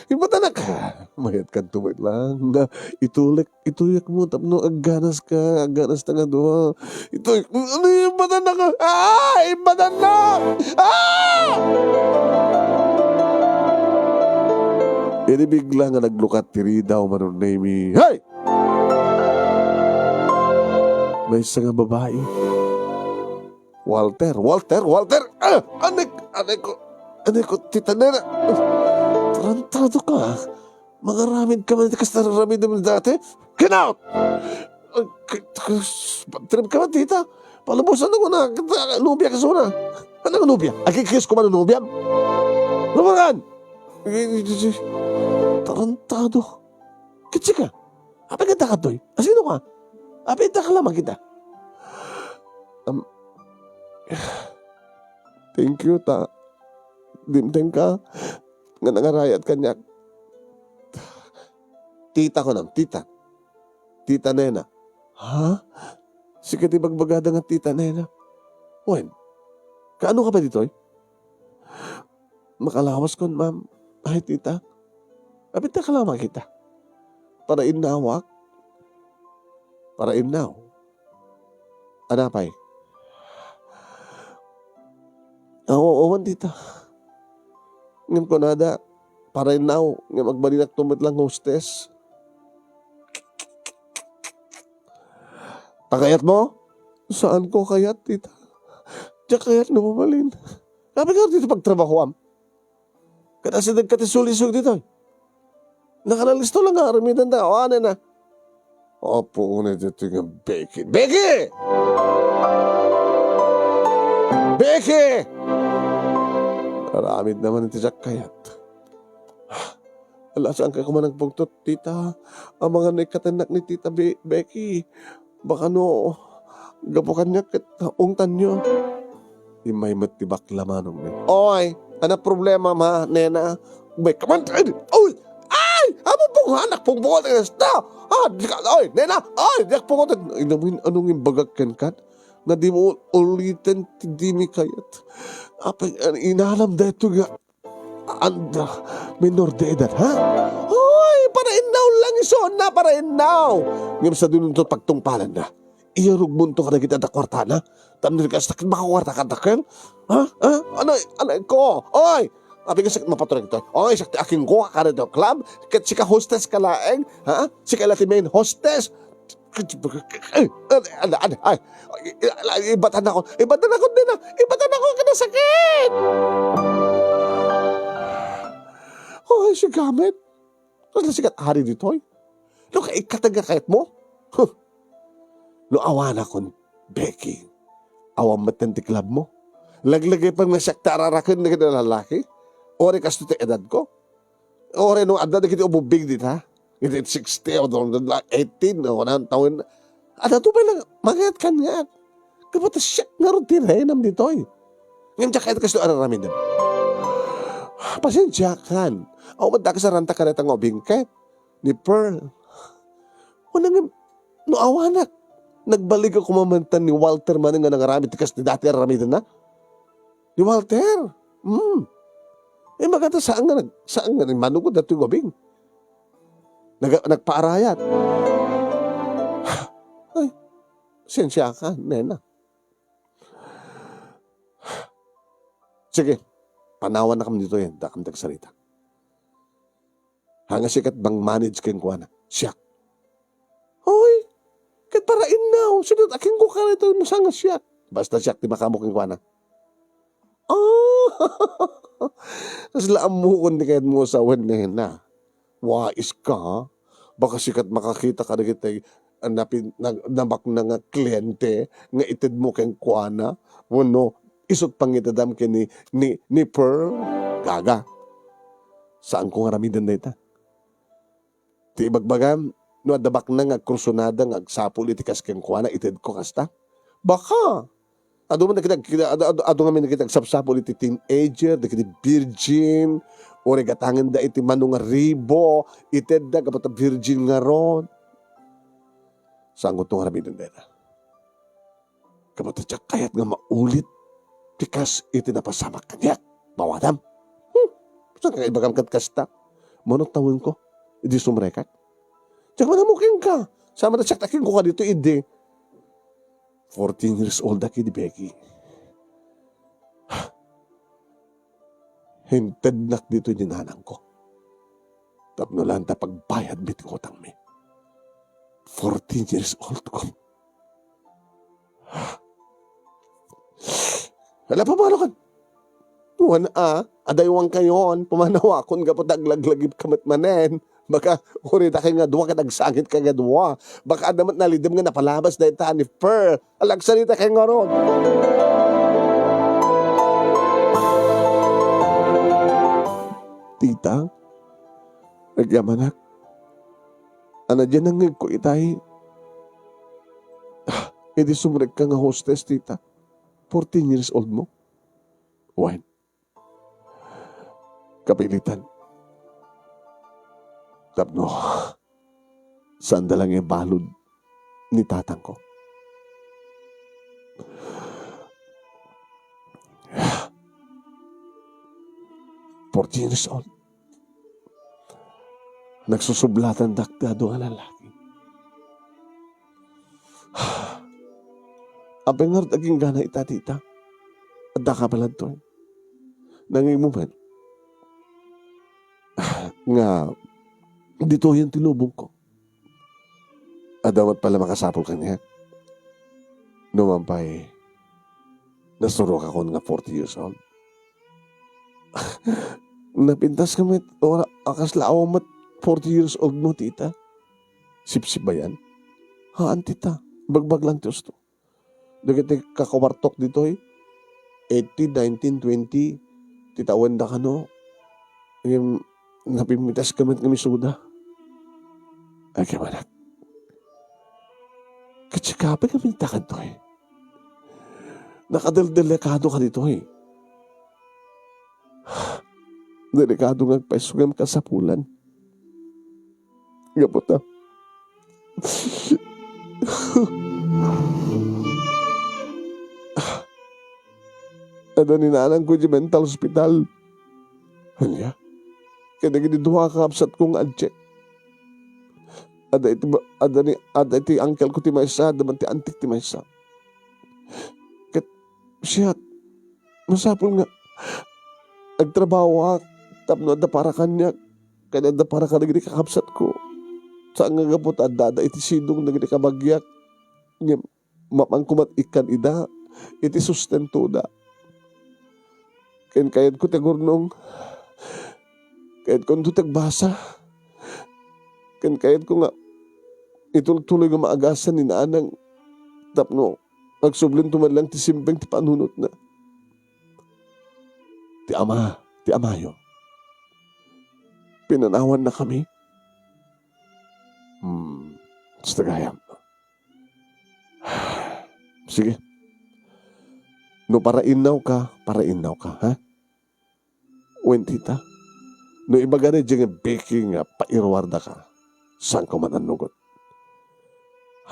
Ibatanak. Mayat kanto met lang. Itulek, ituyek mo tapno agganas ka, agganas ta nga dua. Ituyek mo. Ano yung ibatanak? Ah! Ibatanak! Ah! Idi bigla nga naglukat ti ridaw, Manong Nemi. Hey! Maysa nga babai. Walter, Walter, Walter! Ah! Anek, anek ko, anek ko, Tita Nena! Tarantado ka! Mangaramid ka man, kasta aramidem dati? Get out! Ah, k-, k-, trip ka man, Tita? Palubosan ako na, kita, nobia ka sana. Anong nobia? Agkikis ko man ang nobiam? Lumangan! Tarantado. Kitsi ka? Apay ka dakadoy? Asino ka? Apay ka lamang kita? Um, thank you, ta. Dimteng ka. Nga nangarayat kaniak. Tita ko nam, tita. Tita Nena. Ha? Sika ti bagbagada nga Tita Nena? Wen, kaano ka pa ditoy? Makalawas kon, ma'am. Ay, tita. Apita ka lamang kita. Para innawak. Para innaw. Anapay? Aw, awan, tita. Ngem kunada, parainnaw, ngem agbalinakto met lang hostess. Ta kayatmo? Saanko a kayat, tita. Diak kayat no mabalin. Apay nga ditoy pagtrabahoam? Ket asidegka ti sulisog ditoy. Nakalalisto lang nga aramidenda. O, ania na? Apo, unay ditoy nga Becky. Becky! Becky! Aramid naman iti diak kayat. Ala, saan kay koma nagpungtot, tita? Amangan no ikkatennak ni Tita Be-, Becky. Baka no, gapu kaniak ket ungtanyo. Immay met ti bakla manong ni. Oy, ano problema ma, nena? Uy, kaman, ay, uy, ay, amo pong anak, pong bungot, esta. Ah, di ka, oy, nena, oy, di ka pungot. Inamin, anong imbagak ken kat? Na di mo uliten ti di mi kayat. Apay, an-, inalam da ito nga, Andra, menor de edad, ha? Hoy, parainnaw lang isuna, parainnaw. Ngem sadino to pagtungpalanna? Iyarugmonto kadagiti adda kuartana? Tapno di kasta ket makakuarta kadakkel? Ha? Ha? Ano, ano ko? Oy! Apay nga sakit mapatuloy ito. Oy, sakit akin ko, kare do club. Ket sika hostess ka laeng, ha? Sika la ti main hostess. Ay, ay, ay, ay, ay, ibatan ako. Ibatan ako din, ah. Ibatan ako, kinasakit. Oy, si Gamit. Kasla sikat ari ditoy? No, kaikkatag nga kayat mo? Huh. No, awan akon, Becky. Awan met ti club mo. Laglagipem nga siak ti araraken dagiti lalaki. Ori kasto ti edad ko. Ori no adda dagiti ububig dita. Iti sixty o eighteen o one hundred tawen. Adda to pay lang, mangayat kan nga. Gapu ta siak ngarud ti renam ditoy. Ngem diak kayat kasto araramidem. Pasensiakan. Awan met da kasaranta kareta nga ubing ket ni Pearl. Wala nga, no awanak. Nagbaleg ako mamantan ni Walter man nga nangaramid ti kas ti dati aramidenna. Ni Walter? Hmm. Eh, magata saan nga nag-, saan nga nagmanugod datoy gabing? Nag-, nagpaarayat. Ay, sensya ka, nena. Sige, panawan na kam ditoy, dakam tagsarita. Hanga sikat bang manage kenkuana. Siak. Hoy, ket para innaw, sino ti akin ko karito mo sanga siak? Basta siak ti makamo kenkuana. Ah, kasla ammokon ti kayat mo sawen na. Wais ka? Baka sikat makakita ka dagiti, ah, napin-, nag-, nabaknang nga kliyente nga ited mo kenkuana. Wenno, isut pangitedam ken ni, ni, ni Pearl? Gaga. Saan ko nga aramiden dayta. Ti ibagbagam, no adda baknang nga agkursunada nga agsapul iti kas kenkuana, itedko kasta? Baka. Adu man dagiti ag-, adu, adu, adu ngamin dagiti agsapsapul iti teenager, dagiti virgin, uray gatangenda iti mano nga ribo, itedda gapu ta virgin ngarud. Saan ko to nga aramiden dayta. Gapu ta diak kayat nga maulit ti kas iti napasamak kaniak. Mawadam. Hmm. Saan ka ibagam ket kasta? Mano tawenko? Idi sumrekak. Diak man ammo kenka. Sama ta siak ti akin ko kadito idi. Fourteen years old ak idi, Becky. Intednak ditoy ni nanangko. Tapno laeng ta pagbayadmi ti utangmi. Fourteen years old ko. Ala, pumanaw kan. Wen a, adaywankayon, pumanawakon gapu ta aglaglagipka met manen. Baka, uri dakay nga dua, ket agsangit ka nga dua. Baka adda met nalidem nga napalabas dayta ni Pearl. Ala, agsarita kay ngarud. Tita, agyamanak. Ana, diay nangngegko itay. Ah, idi sumrekka nga hostess, tita. Fourteen years old mo? Wen. Kapilitan. Tapno, saanda lang ibalud ni tatangko. Fourteen years old. Nagsusublatandak ti adu a lalaki. Apay ngarud aginggana ita, tita? Adda ka pala ditoy? Nangingmumen nga ditoyen ti lubongko. Adda met pala makasapul kaniak. Numan pay, nasurokakon nga forty years old. Napintaska met, ora, a kasla awan met forty years old mo, tita. Sipsibayan. Haan, tita. Bagbaglang ti usto. Dagiti kakuartok ditoy, eighteen, nineteen, twenty, ti tawenda kano. Ngem, napimitaska met nga misuda. Ay, kamanak. Katsikapi kami ta kadtoy. Nakadeldelikado ka ditoy. Delikado nga agpaiso ngem kasapulan. Gapu ta, adda ni nanangko idiay mental hospital. Ania? Kadagiti dua a kakabsatko nga adiak. Adda iti ba-, adda ni, adda iti uncle ko ti maysa, adda man ti antik ti maysa. Ket siak, masapul nga agtrabahoak tapno adda para kaniak, ken adda para kadagiti kakabsatko. Saan nga gapu ta adda, adda iti sidong dagiti kabagiak, ngem mapanko met ikkan ida iti sustentoda. Ken kayatko ti agurnong, kayatko ti agbasa, ken kayatko nga itultuloy nga maagasan ni nanang tapno agsublinto man lang ti simbeng ti panunotna. Ti ama, ti amayo, pinanawannakami. Hmm, kasta gayam. Sige. No parainnawka, parainnawka, ha? Wen, tita, no ibagana idiay nga Becky nga pairuardaka, saanko man annugot.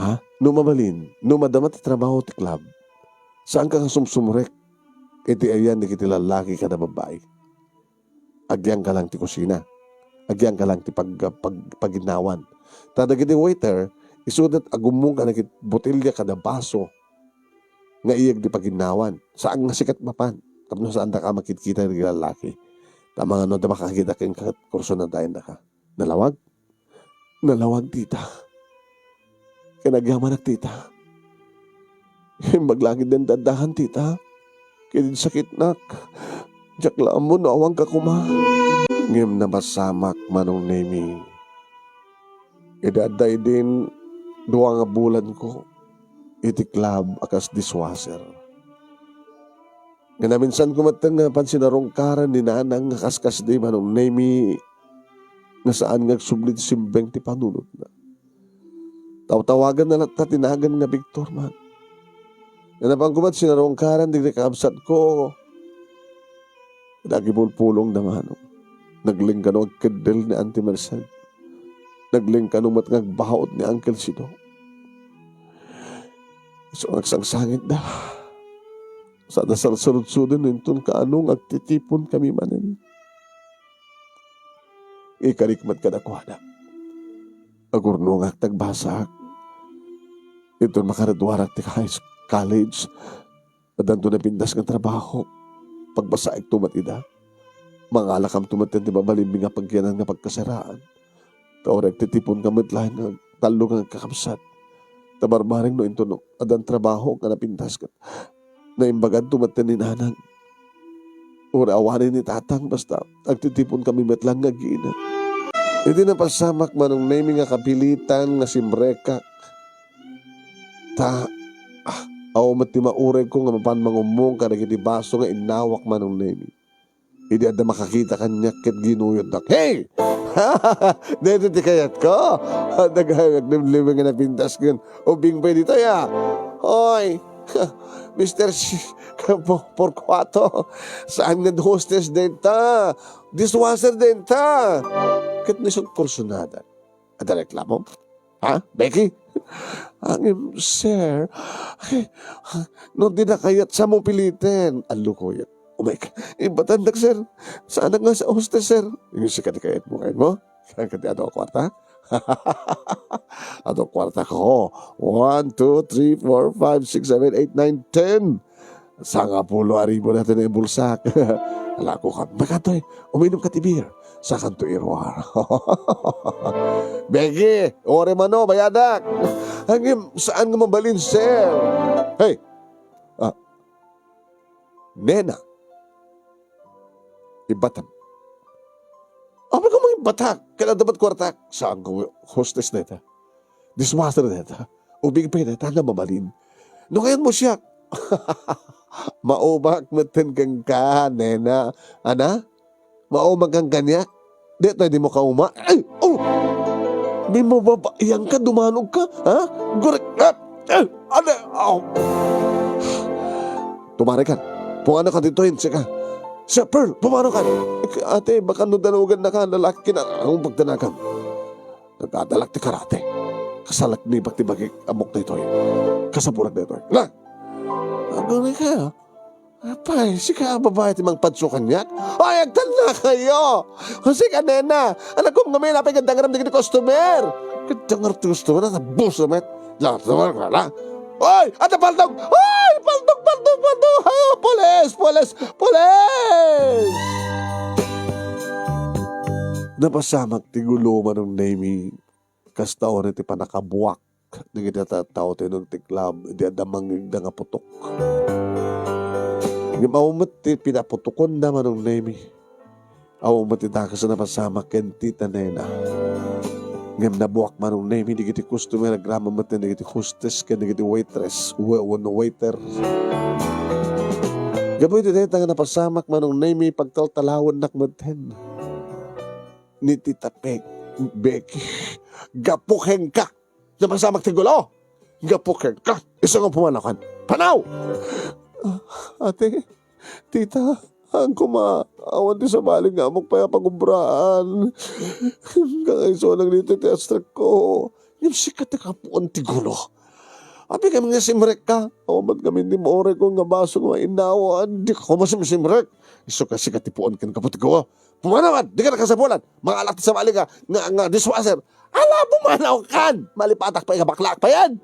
Ha? No mabalin, no madama ti trabaho ti club, saanka nga sumsumrek iti ayan dagiti lallaki kada babbai. Agyangka lang ti kusina. Agyangka lang ti pag-, pag-, paginnawan. Ta dagiti waiter, isuda ta agummong kadagiti botelya kada baso nga iyeg ti paginnawan. Saan nga sika ti mapan. Tapno saandaka a makitkita dagiti lallaki. Ta amangan no adda makakita kenka ket kursunadaendaka. Nalawag? Nalawag, tita. Ken agyamanak, tita. Imbag la ketdin ti addakan, tita. Ket idi sakitnak, diak la ammo no awanka koma. Ngem napasamak, Manong Nemy. Idi adda idin dua nga bulanko iti club a kas dishwasher. Nga naminsanko met nga pansinarungkaran ni nanang nga kaskasdi, Manong Nemy, nga saan nga agsubli ti simbeng ti panunotna. Tawtawaganna latta ti nagan nga Victor man. Nga napanko met sinarungkaran dagiti kakabsatko, nagipulpulongda, Manong. Nagleng kano agkeddel ni Auntie Merced. Nagleng kano met nga agbaut ni Uncle Sido. Isu nga agsangsangitda. Sada sarsarudsuden no inton kaano nga agtitipon kami manen. Ikarik met kadakuada. Agurnongak ti agbasak. Inton makagraduarak ti high s-, college, addanto napintas nga trabaho. Pagbasaekto met ida. Mangalakamto met ti mabalinmi nga pagyanan nga pagkasaraan. Ta uray agtitipon ka met laeng nga tallo nga agkakabsat. Ta barbareng no inton addan trabaho nga napintas ket naimbaganto met ni nanang. Uray awanen ni tatang, basta agtitipon kami met laeng nga agina. Idi napasamak, Manong Nemy, nga kapilitan nga simrekak. Ta, ah, awan met ti mauregko nga mapan mangummong kadagiti baso nga innawak, Manong Nemy. Idi adda makakita kaniak ket ginuyodnak, "Hey! Daytoy ti kayatko." Naglimlim nga napintas ken ubing pay ditoy, a. "Hoy, Mister Si-, Por-, Porcuato, saan nga hostess dayta? Dishwasher dayta." Ket ni Sor Kursunada. Adda reklamo? Ha, Becky? Ngem, sir, ay, no di na kayat, saanmo piliten. Allukoyek. Umek. Ibatandak, sir. Saanak nga sa hostess, sir. Yung sika ti kayatmo, kayatmo? Saan ka ti adu a kwarta? Adu a kwarta ko. One, two, three, four, five, six, seven, eight, nine, ten. Sangapulo a ribu daytoy nga ibulsak. Ala, kunak, "Bakanto, uminum ka ti beer. Sakanto iruar." "Becky, uray mano, bayadak." "Ngem, saan nga mabalin, sir?" "Hey! Ah, nena, ibbatam." "Apay nga mangibbatak? Ket adda met kuartak." "Saan nga hostess dayta? Dishwasher dayta? Ubing pay dayta nga mabalin. No kayatmo siak, maumak metten kenka, nena. Ana? Maumak kan kaniak? Daytoy dimo kauma?" "Ay, oh! Mababaian ka, dumanog ka, ha? Gurek, ah, eh, ano? Oh!" "Tumarakan. Pumanakan ditoy, sika. Sir Pearl, pumanakan." "Ate, baka no danagan na ka, lalaki na ang pagdanagan." Nagdadalak ti karate. Kasalak ni bati bagik amok daytoy. Kasapulan daytoy. Na! Aguni kayo. "Apay, sika a babai ti mangpadso kaniak? Ay, agtalna kayo! O, sika, nena! Anakom ngamin, apay, kaddangaram dagiti customer!" "Kaddangar ti customer, nabus naman. Lahat naman ka na. Oy, adda paltog! Oy, paltog, paltog, paltog! Ha, pulis, pulis, pulis!" Napasamak ti gulo, Manong Nemy. Kasta unay ti pannakabuak dagiti tattao ti nagtiklab idi adda mangngegda nga putok. Ngem awan met ti pinaputokonda, Manong Nemy. Awan met ti dakes a napasamak ken Tita Nena. Ngem nabuak, Manong Nemy, dagiti customer, agraman met dagiti hostess ken dagiti waitress, we-, wenno waiter. Gapu iti dayta nga napasamak, Manong Nemy, pagtaltalawennak metten ni Tita Pe-, Becky. Gapu kenka, napasamak ti gulo. Gapu kenka, isu nga pumanakan. Panaw! Ah, ate, tita, ang kuma, awan ti sabali nga amok pay a pagubraan. Kakaisuanak ditoy ti astrek ko. Ngem sika ti kapuon ti gulo. Apay kami nga simrek ka? Awan met kami ti maurek ko nga baso nga innawan. Di ka ko masimsimrek. Isu ka sika ti puon ken kapuo ti gulo. Pumanaw ka, di ka nakasapulan. Mangala ti sabali nga, nga, nga dishwasher. Ala, pumanaw kan! Malipatak pay nga baklaak payen!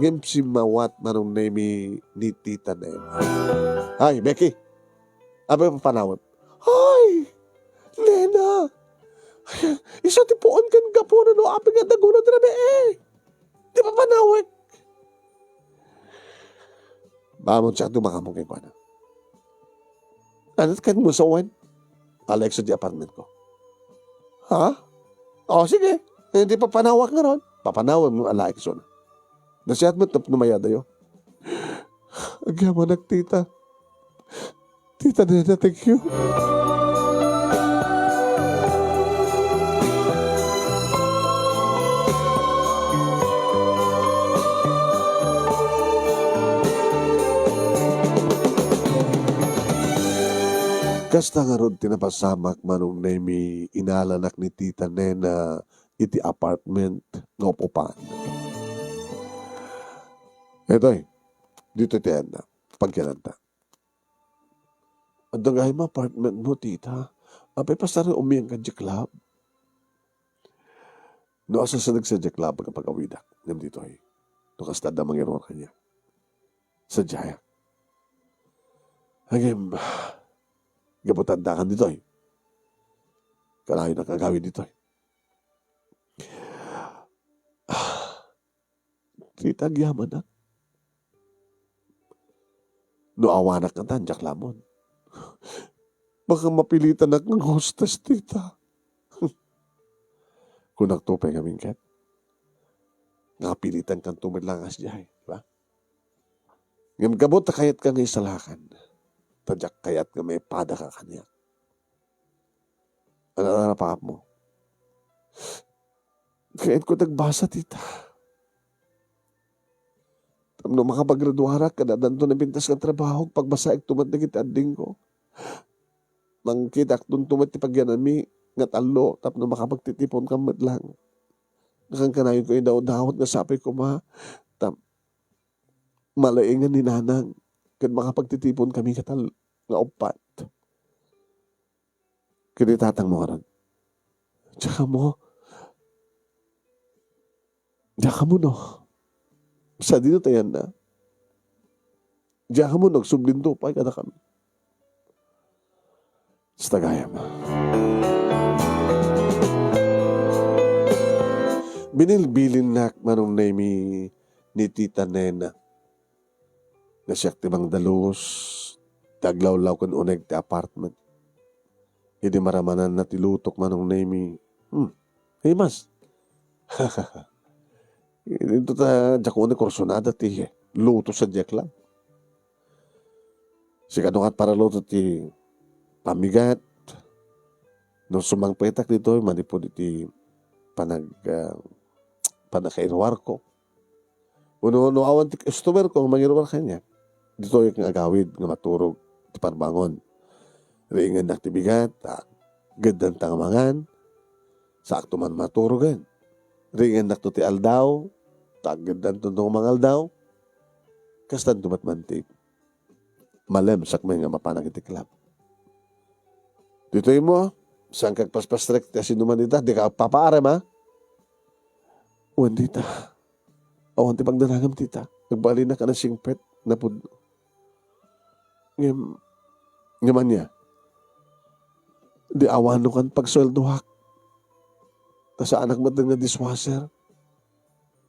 Ngem simmawat, Manong Nemy, ni Tita Nena. Ay, Becky! Apay papanawem? Ay! Nena! Isu ti puon ken gapuna no apay nga adda gulo ti rabii. Di papanawek. Bamon siya dumakamo kenkuana. Ano ket mo sawen? Alex, di apartment ko. Ha? O, sige. Hindi papanawak nga ron. Papanawak mo, Alex, na. Nasiat mo, tapno mayadayo. Agyamanak, tita. Tita Nena, thank you. Kasta ngarud ti napasamak, Manong Nemy, inalanak ni Tita Nena iti apartment nga up-upan. Itoy, ditoy ti ayanna. Pagkiananta. Adda gayam apartment mo, tita. Apay, pasar nga umiyan ka diay club. No asasadag sa diay club, agpagawidak ngem ditoy. No kasta adda mangiruar kaniak. Sadiayak. Ngem, gapu ta addakan ditoy. Kanayon a agawid ditoy. Tita, agyamanak. No awanak ngata, diak lamon. Baka mapilitanak nga hostess, tita. Kunak to pay ngamin ket. Nga pilitankan to met lang a sadiay, di ba? Ngem gapu ta kayatka nga isalakan, ta diak kayat nga maipadaka kaniak. Ano, ano, paap mo? Kayatko ti agbasa, tita. Tapno makapagraduarak, ket addanto napintas nga trabaho, pagbasaek to met dagiti addingko. Mangkitak to met ti pagyananmi nga tallo, tapno makapagtitipon ka met lang. Nakankanayon ko idawdawat nga sapay koma, ta malaengan ni nanang, ket makapagtitipon kami nga tal-, nga uppat. Ket ni tatang mo ngarud. Diak ammo. Diak ammo no sadino ti ayanna. Diak ammo no agsublindo pay kadakami. Kasta gayam. Binilbilinnak, Manong Nemy, ni Tita Nena nga siak ti mangdalus, ti aglawlaw ken uneg ti apartment. Idi maramananna ti lutok, Manong Nemy, hmm, himas. Dito ta, diak unay kursunada ti luto sa diak lang. Sika no kat para luto ti pamigat. No sumangpetak ditoy, manipud iti panag-, ah, pannakairuarko. Uno, no awan ti customer ko nga mangiruar kaniak, ditoy nga agawid nga maturog ti parbangon. Riingennak ti bigat, ta geddan ta nga mangan, saakto man maturogen. Riingennak to ti aldaw, ta geddan to nga mangaldaw. Kastanto met man ti malemsak met nga mapanak iti club. Ditoy mo, saan ka agpaspastrek ti asinoman dita? Di ka agpapaarem, ha? Wen dita. Awan ti pagdanagam dita. Agbalinak a nasingpet, napudno. Ngem, ngem ania? Di awan no kan pagsueldoak. Ta saanak met nga dishwasher.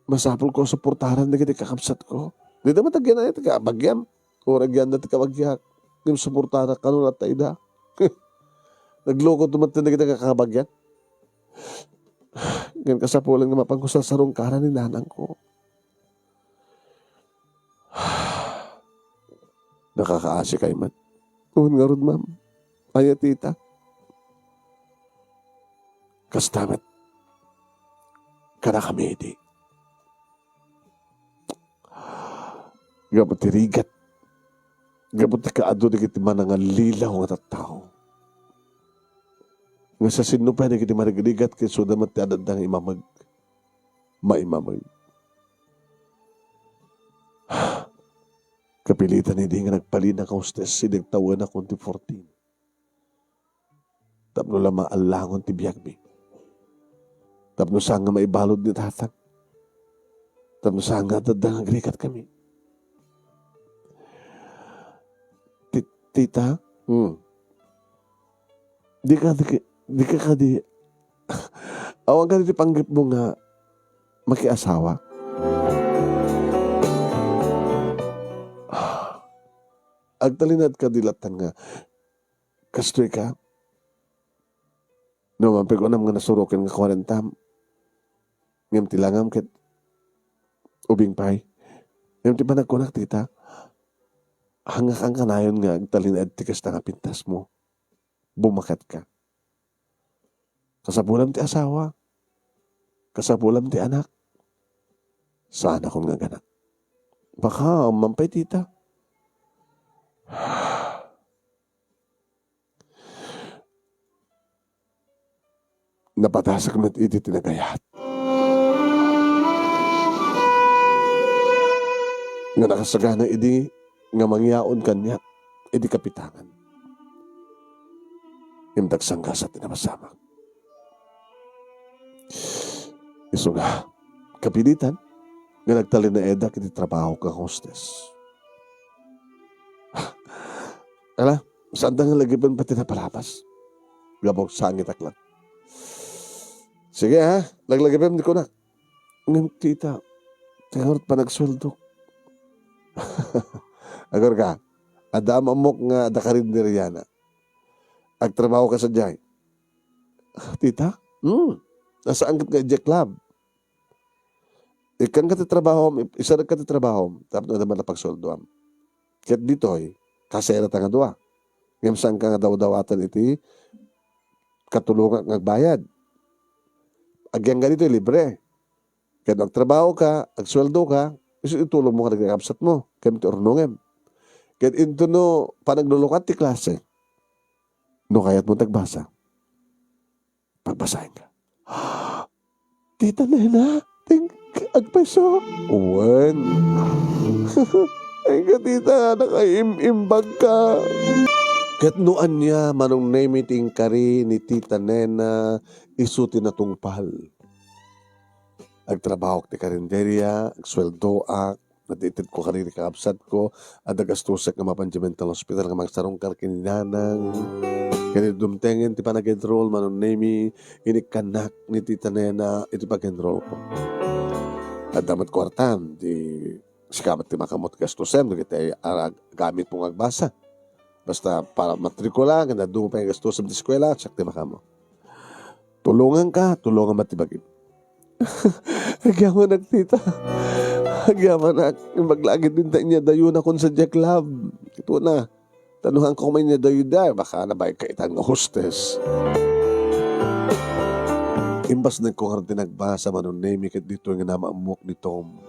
Masapul ko suportaran dagiti kakabsat ko. Dita met agyan iti kabagiam. Uray agyan ti kabagiak. Ngem suportarak kano latta ida. Nagloko to met dagiti kakabagian. Ngem kasapulan nga mapanko sa sarungkaran ni nanang ko. Nakakaasi kay met. Wen ngarud, ma'am. Ania ti ita? Kasta met. Kadakami idi. Gapu ti rigat. Gapu ti kaadu dagiti manangallilaw nga tattao. Nga sa sinno pay dagiti marigrigat ket isuda met ti adda nga imameg. Maimameg. Kapilitan idi nga nagpalinak a hostess idi agtawenakon ti fourteen. Tapno la maallangon ti biagmi. Tapno saan nga maibalud ni tatang. Tapno saan nga adda nga agrikatkami. Ti-, tita? Hmm. Di ka, di ka, di ka kadi, awan kadi ti panggepmo nga makiasawa? Agtalinaed kadi latta nga kastoy ka? No, mampig unam nga nasuroken nga kuarentam. Ngem ti langam ket ubing pay. Ngem ti panagkunak, tita, hangngak kanayon nga agtalinaed ti kasta nga pintasmo. Bumaket ka. Kasapulam ti asawa. Kasapulam ti anak. Saanakon nga agana. Baka, mampay, tita. Napadasak met idi ti nagayat. Nga nakasagana idi nga mangyaon kaniak idi kapitangan. Ngem dagsanggasat ti napasamak. Isu nga, kapilitan nga nagtalinaedak iti trabaho nga hostess. Ala, saanta nga lagipem pay ti napalabas. Gapu sangitak lang. Sige, ha, laglagipem ti kunak. Ngem, tita, ti ngarud panagsueldok. Agurka, adda am-ammok nga adda karinderiana. Agtrabaho ka sadiay. Tita? Hmm. Nasaan ket nga idiay club? Ikkan ka ti trabahom, ip-, isarek ka ti trabahom, tapno adda met la pagsueldoam. Ket ditoy, kasera ta nga dua. Ngem saan ka nga dawdawaten iti katulongak nga agbayad. Agyan ka ditoy, libre. Ket no agtrabaho ka, agsueldo ka, isu itulong mo kadagiti kakabsat mo, ken ti urnongem. Ket intono panaglulukat ti klase, no kayatmo ti agbasa, pagbasaen ka. Tita Nena, ting-, agpayso. Wen. Ay ka, tita, nakaim-imbag ka. Ket no ania, Manong Nemy, ti inkari ni Tita Nena, isu ti natungpal. Agtrabahok ti karinderia, agsueldoak, Natitedko kadagiti kakabsatko, adda gastosek nga mapan idiay mental hospital nga mangsarungkar ken ni nanang. Ken idi dumtengen ti panag-enroll, Manong Nemi, inikkannak ni Tita Nena iti pag-enrollko. Adda met kuartam, di sika met ti makaammo ti gastosem dagiti, ah, gamitmo nga agbasa. Basta para matrikula, ken adda pay gastosem ti eskuela, siak ti makaammo. Tulonganka, tulongam met ti bagim. Agyamanak, tita. Agyamanak. Imbag la agid dinta inyadayonakon sadiay club. Ito na. Tanuhanko koma inyadayo da, baka nabainka itan nga hostess. Imbasnekko ngarud ti nagbasa, Manong Nemi, ket ditoy nga namaammok ni Tom.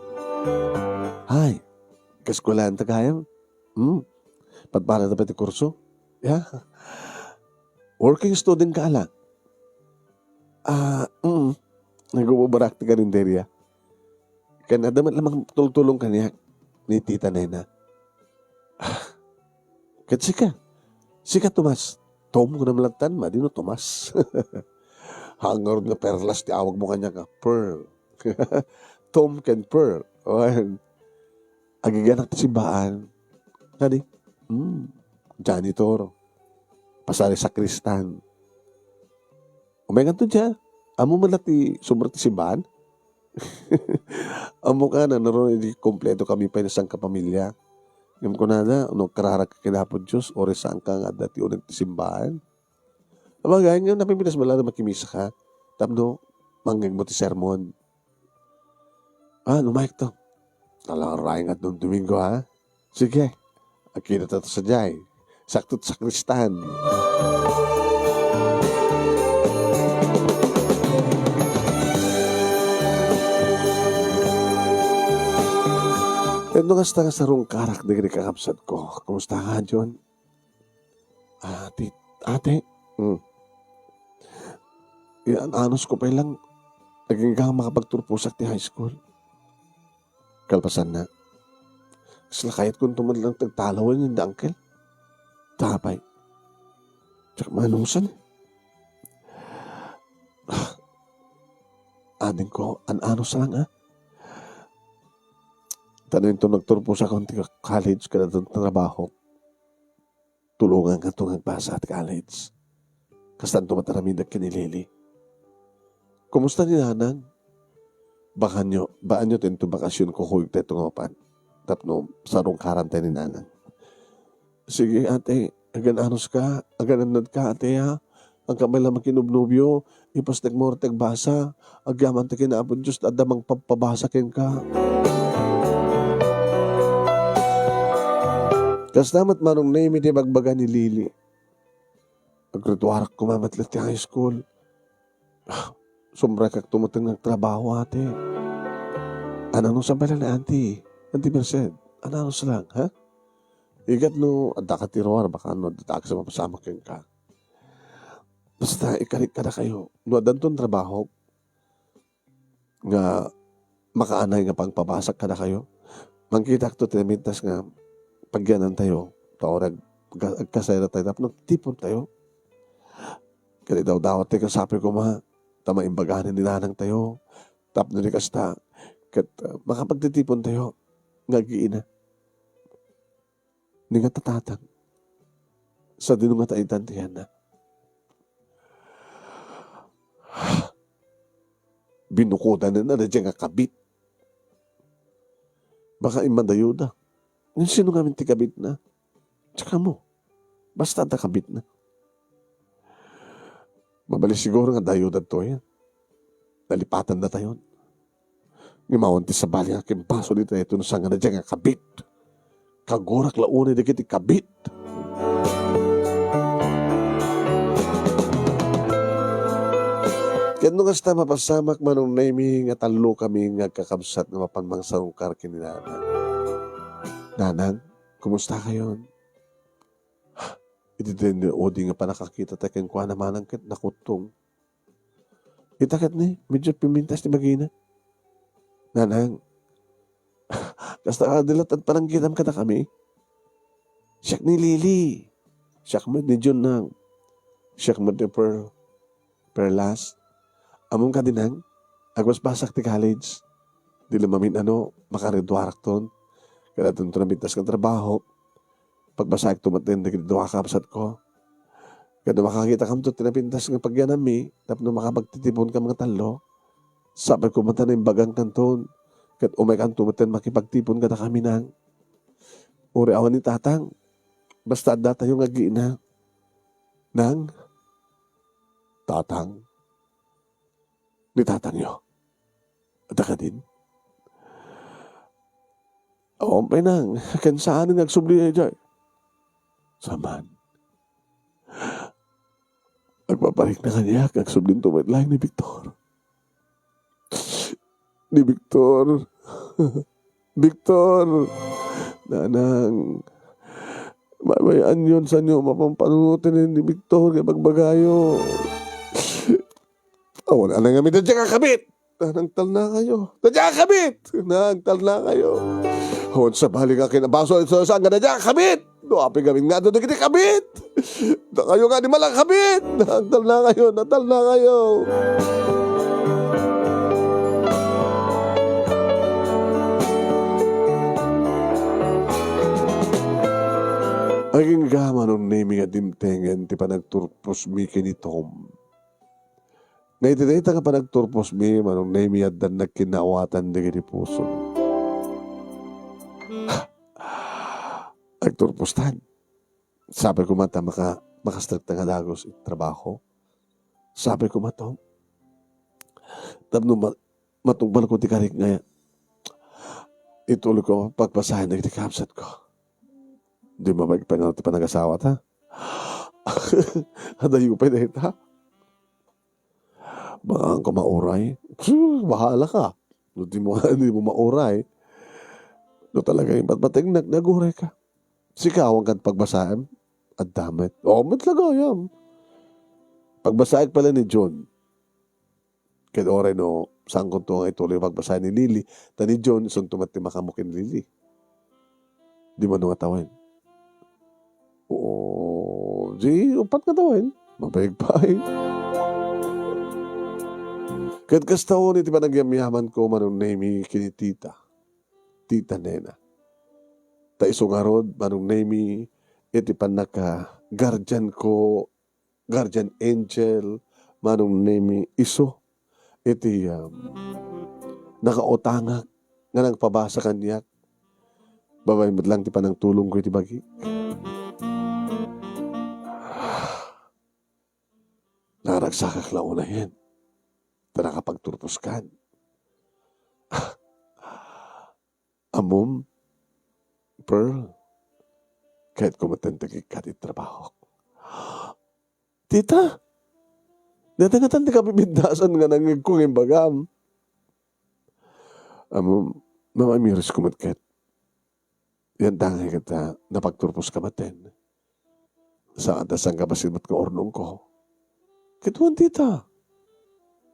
Hay, kaeskuelaanta gayam? Hmm? Padpadada pay ti kurso? Ya? Working student ka, ala? Ah, mm. Nagbuburak ti karinderya. Ken adda met la mangtultulong kaniak ni Tita Nena. Ah, ket sika? Sika, Tomas? Tom, kunam lattan, madi no Tomas. Haan ngarud nga Perlas ti awagmo kaniak, a, Pearl. Tom ken Pearl. Wen, agiganak ti simbaan. Kadi? Hmm, janitor. Pasali sakristan. Umayngan to dia. Ammo met la ti sobra ti simbaan? Ammo ka na, no, idi kumpleto kami pay nga sangkapamilya. Ngem kunada, no, kararag ka ken Apo Dios, uray saanka nga adda ti uneg ti simbaan. Apay, ngem napipintas met la a makimisaka tapno mangngegmo ti sermon. Ah, no, Mike to. Talaga, uray nga adda Domingo, ha? Sige, agkitatayo sadiay. Sakto ti sakristan. Ket no kasta nga sarungkarak dagiti kakabsatko, kumusta ka, John? Ate, ate? Hmm. Ian-anusko pay lang, agingga makapagturposak ti high school. Kalpasanna, kasla kayatkonto met lang ti agtalawen ken da, uncle. Tapay. Diak maanusan. Ah, adingko, an-anus lang, ah. Ta no inton nagturposakon ti college ken adda trabahok, tulonganto nga agbasa ti college. Kastanto met aramidek ken ni Lily. Kumusta ni Nanang? Bakanyo, baanyo ti inton bakasion, kuyogtayo nga mapan tapno sarungkarantayo ni Nanang. Sige, ate, agan-anuska, agan-annadka, ate, ha? Anka met la makinobnobio, ipasnek mo ti agbasa, agyamanta ken Apo Dios ta adda mangpabpabasa kenka. Kasta met, Manong Nemi, ti ibagbaga ni Lily. Aggraduarak koma met la ti high school. Ah, sumrekakto met nga agtrabaho, ate. An-anusan pay lang ni Auntie, Auntie Merced. An-anus lang, ha? Igat no addaka ti ruar, baka no adda ti mapasamak kenka. Basta, ikarik kadakayo. No addanton trabaho nga makaanay nga pangpabasak kadakayo, mangkitakto ti namintas nga pagyanantayo, ta uray agka-, agkasayratayo tapno agtipontayo. Ket idawdawat ti kasapuy koma ta maimbaganan ni nanangtayo, tapno di kasta, ket, ah, makapagtitipontayo nga agiina. Ni nga tatatang, sadino nga taitan ti yana? Binukodanna daydiay nga kabit. Baka immadayoda. Ngem sino ngamin ti kabitna? Tsaka mo. Basta adda kabitna. Mabalin siguro nga dayoda daytoy. Nalipatandatayon. Ngem awan ti sabali nga kimbasolitayo no saan nga daydiay nga kabit. Kagurak la unay dagiti kabit. Ket no kasta, mapasamak, Manong Nemi, nga tallo kami nga agkakabsat nga mapan mangsarungkar ken ni Nanang. Nanang, kumusta kayon? Iti daydi nga pannakakitatayo kenkuana, Manang, ket nakuttong. Ita ket ni, medyo pimintas ti bagina. Nanang, kasta kadi latta ti panangkitam kadakami? Siak ni Lily. Siak met ni John, nang. Siak met ni Pearl. Perlas. Ammom kadi, nang, agbasbasak ti college. Di la mamin-ano, makariduarakton. Ket addanto napintas nga trabaho. Pagbasaekto met dagiti dua a kabsatko. Ket no makakitakamto ti napintas nga pagyanammi tapno makapagtitipon kam nga tallo, sapay koma ta naimbagam kanton, ket umaykanto met makipagtipon kadakami, Nang. Uray awan ni Tatang, basta addatayo nga agina. Nang, Tatang, ni Tatangyo. Adda kadin? Awan pay, Nang, ken saan nga agsubli idiay. Saman. Agpaparikna kaniak nga agsublinto met laeng ni Victor. Ni Victor. Victor. Nanang. Baybay-anyon sanio mapanpanunoten ni Victor nga ibagbagayo. Awan, anang amin, daydiay a kabit! Nanang, talnakayo. Daydiay a kabit! Nanang, talnakayo. Awan, sabali nga kinabaso, ito saan nga daydiay a kabit! No, apay gamin nga adu dagiti kabit! Dakayo nga di malakabit! Nanang, talnakayo, natalnakayo. Agingga, Manong Nemi, nga dimtengen ti panagturposmi ken ni Tom. Nga iti dayta nga panagturposmi, Manong Nemi, addan nagkinnaawatan dagiti puso. Agturpostan. Sapay koma ta maka-, makastrekta nga dagus iti trabaho. Sapay koma to. Tapno ma-, matungpalko ti karik nga ituloy ko pagbasaen dagiti kabsatko. Di mabaig pa nga ti panagasawata. Adayo pay dayta. Baka ka mauray. Psu, bahala ka. No di mo, di mo mauray. No talaga yung patpatingnak, naguray ka. Sika, awan kan pagbasaem? Adda met. Oo, met lagayam. Pagbasaek pala ni John. Ket oray no, saan kunto nga ituloy pagbasaen ni Lily. Ta ni John, isunto met ti makaammo ken Lily. Di man nga tawen. Oo, di upat nga tawen. Mabaig pay. Ket kasta uni ti panagyamyamanko, Manong Nemi, ken ni Tita. Tita Nena. Ta isu ngarud, Manong Nemi, iti pannaka-guardian ko, guardian angel, Manong Nemi, isu iti, um, nakautangak nga nagpabasa kaniak. Babaen met lang ti panangtulongko iti bagik. Naragsakak la unayen. Ta nakapagturposkan. Ammom, Pearl, kayatko metten ti agikkat iti trabahok. Tita, dayta ngatan ti kapipintasan nga nangngegko nga imbagam. Ammom, mamamirsko met ket. Yan dangay ket, ah, napagturposka metten. Saan ta sangkabassit met nga urnongko. Ket wen, Tita.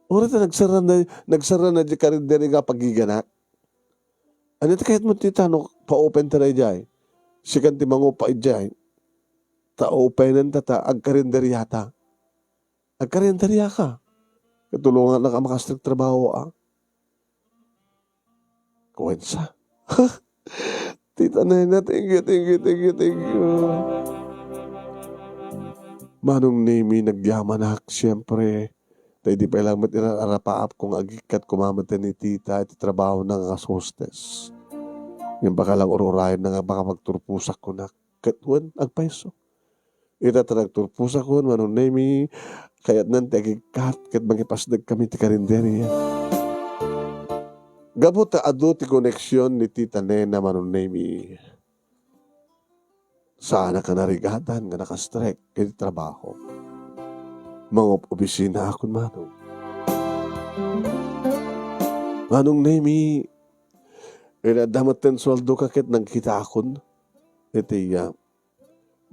Uray ta nagsarana, nagsarana diay karinderya nga pagiganak. Ania ti kayatmo, Tita, no pa-open ta daydiay? Sikan ti mangupa idiay. Ta openan ta, ta agkarinderyata. Agkarinderyaka. Ket tulongannaka a makastrek trabaho, a. Kuensa. Tita Nena, thank you, thank you, thank you, thank you. Manong Nemi, nagyamanak, siyempre. Ta idi pay lang met inar-arapaapko nga agikkat koma metten ni Tita iti trabahona nga kas-hostess. Ngem baka lang ur-urayenna nga makapagturposak kunak. Ket wen, agpayso. Ita ta nagturposakon, Manong Nemi, kayatnan ti agikkat ket mangipasdek kami ti karinderya. Gapu ta adu ti koneksion ni Tita Nena, Manong Nemi, saanak a narigatan nga nakastrek iti trabaho. Mangup-opisinaakon, Manong. Manong Nemi, ila adda metten sueldoka ket nagkitaakon iti, ah,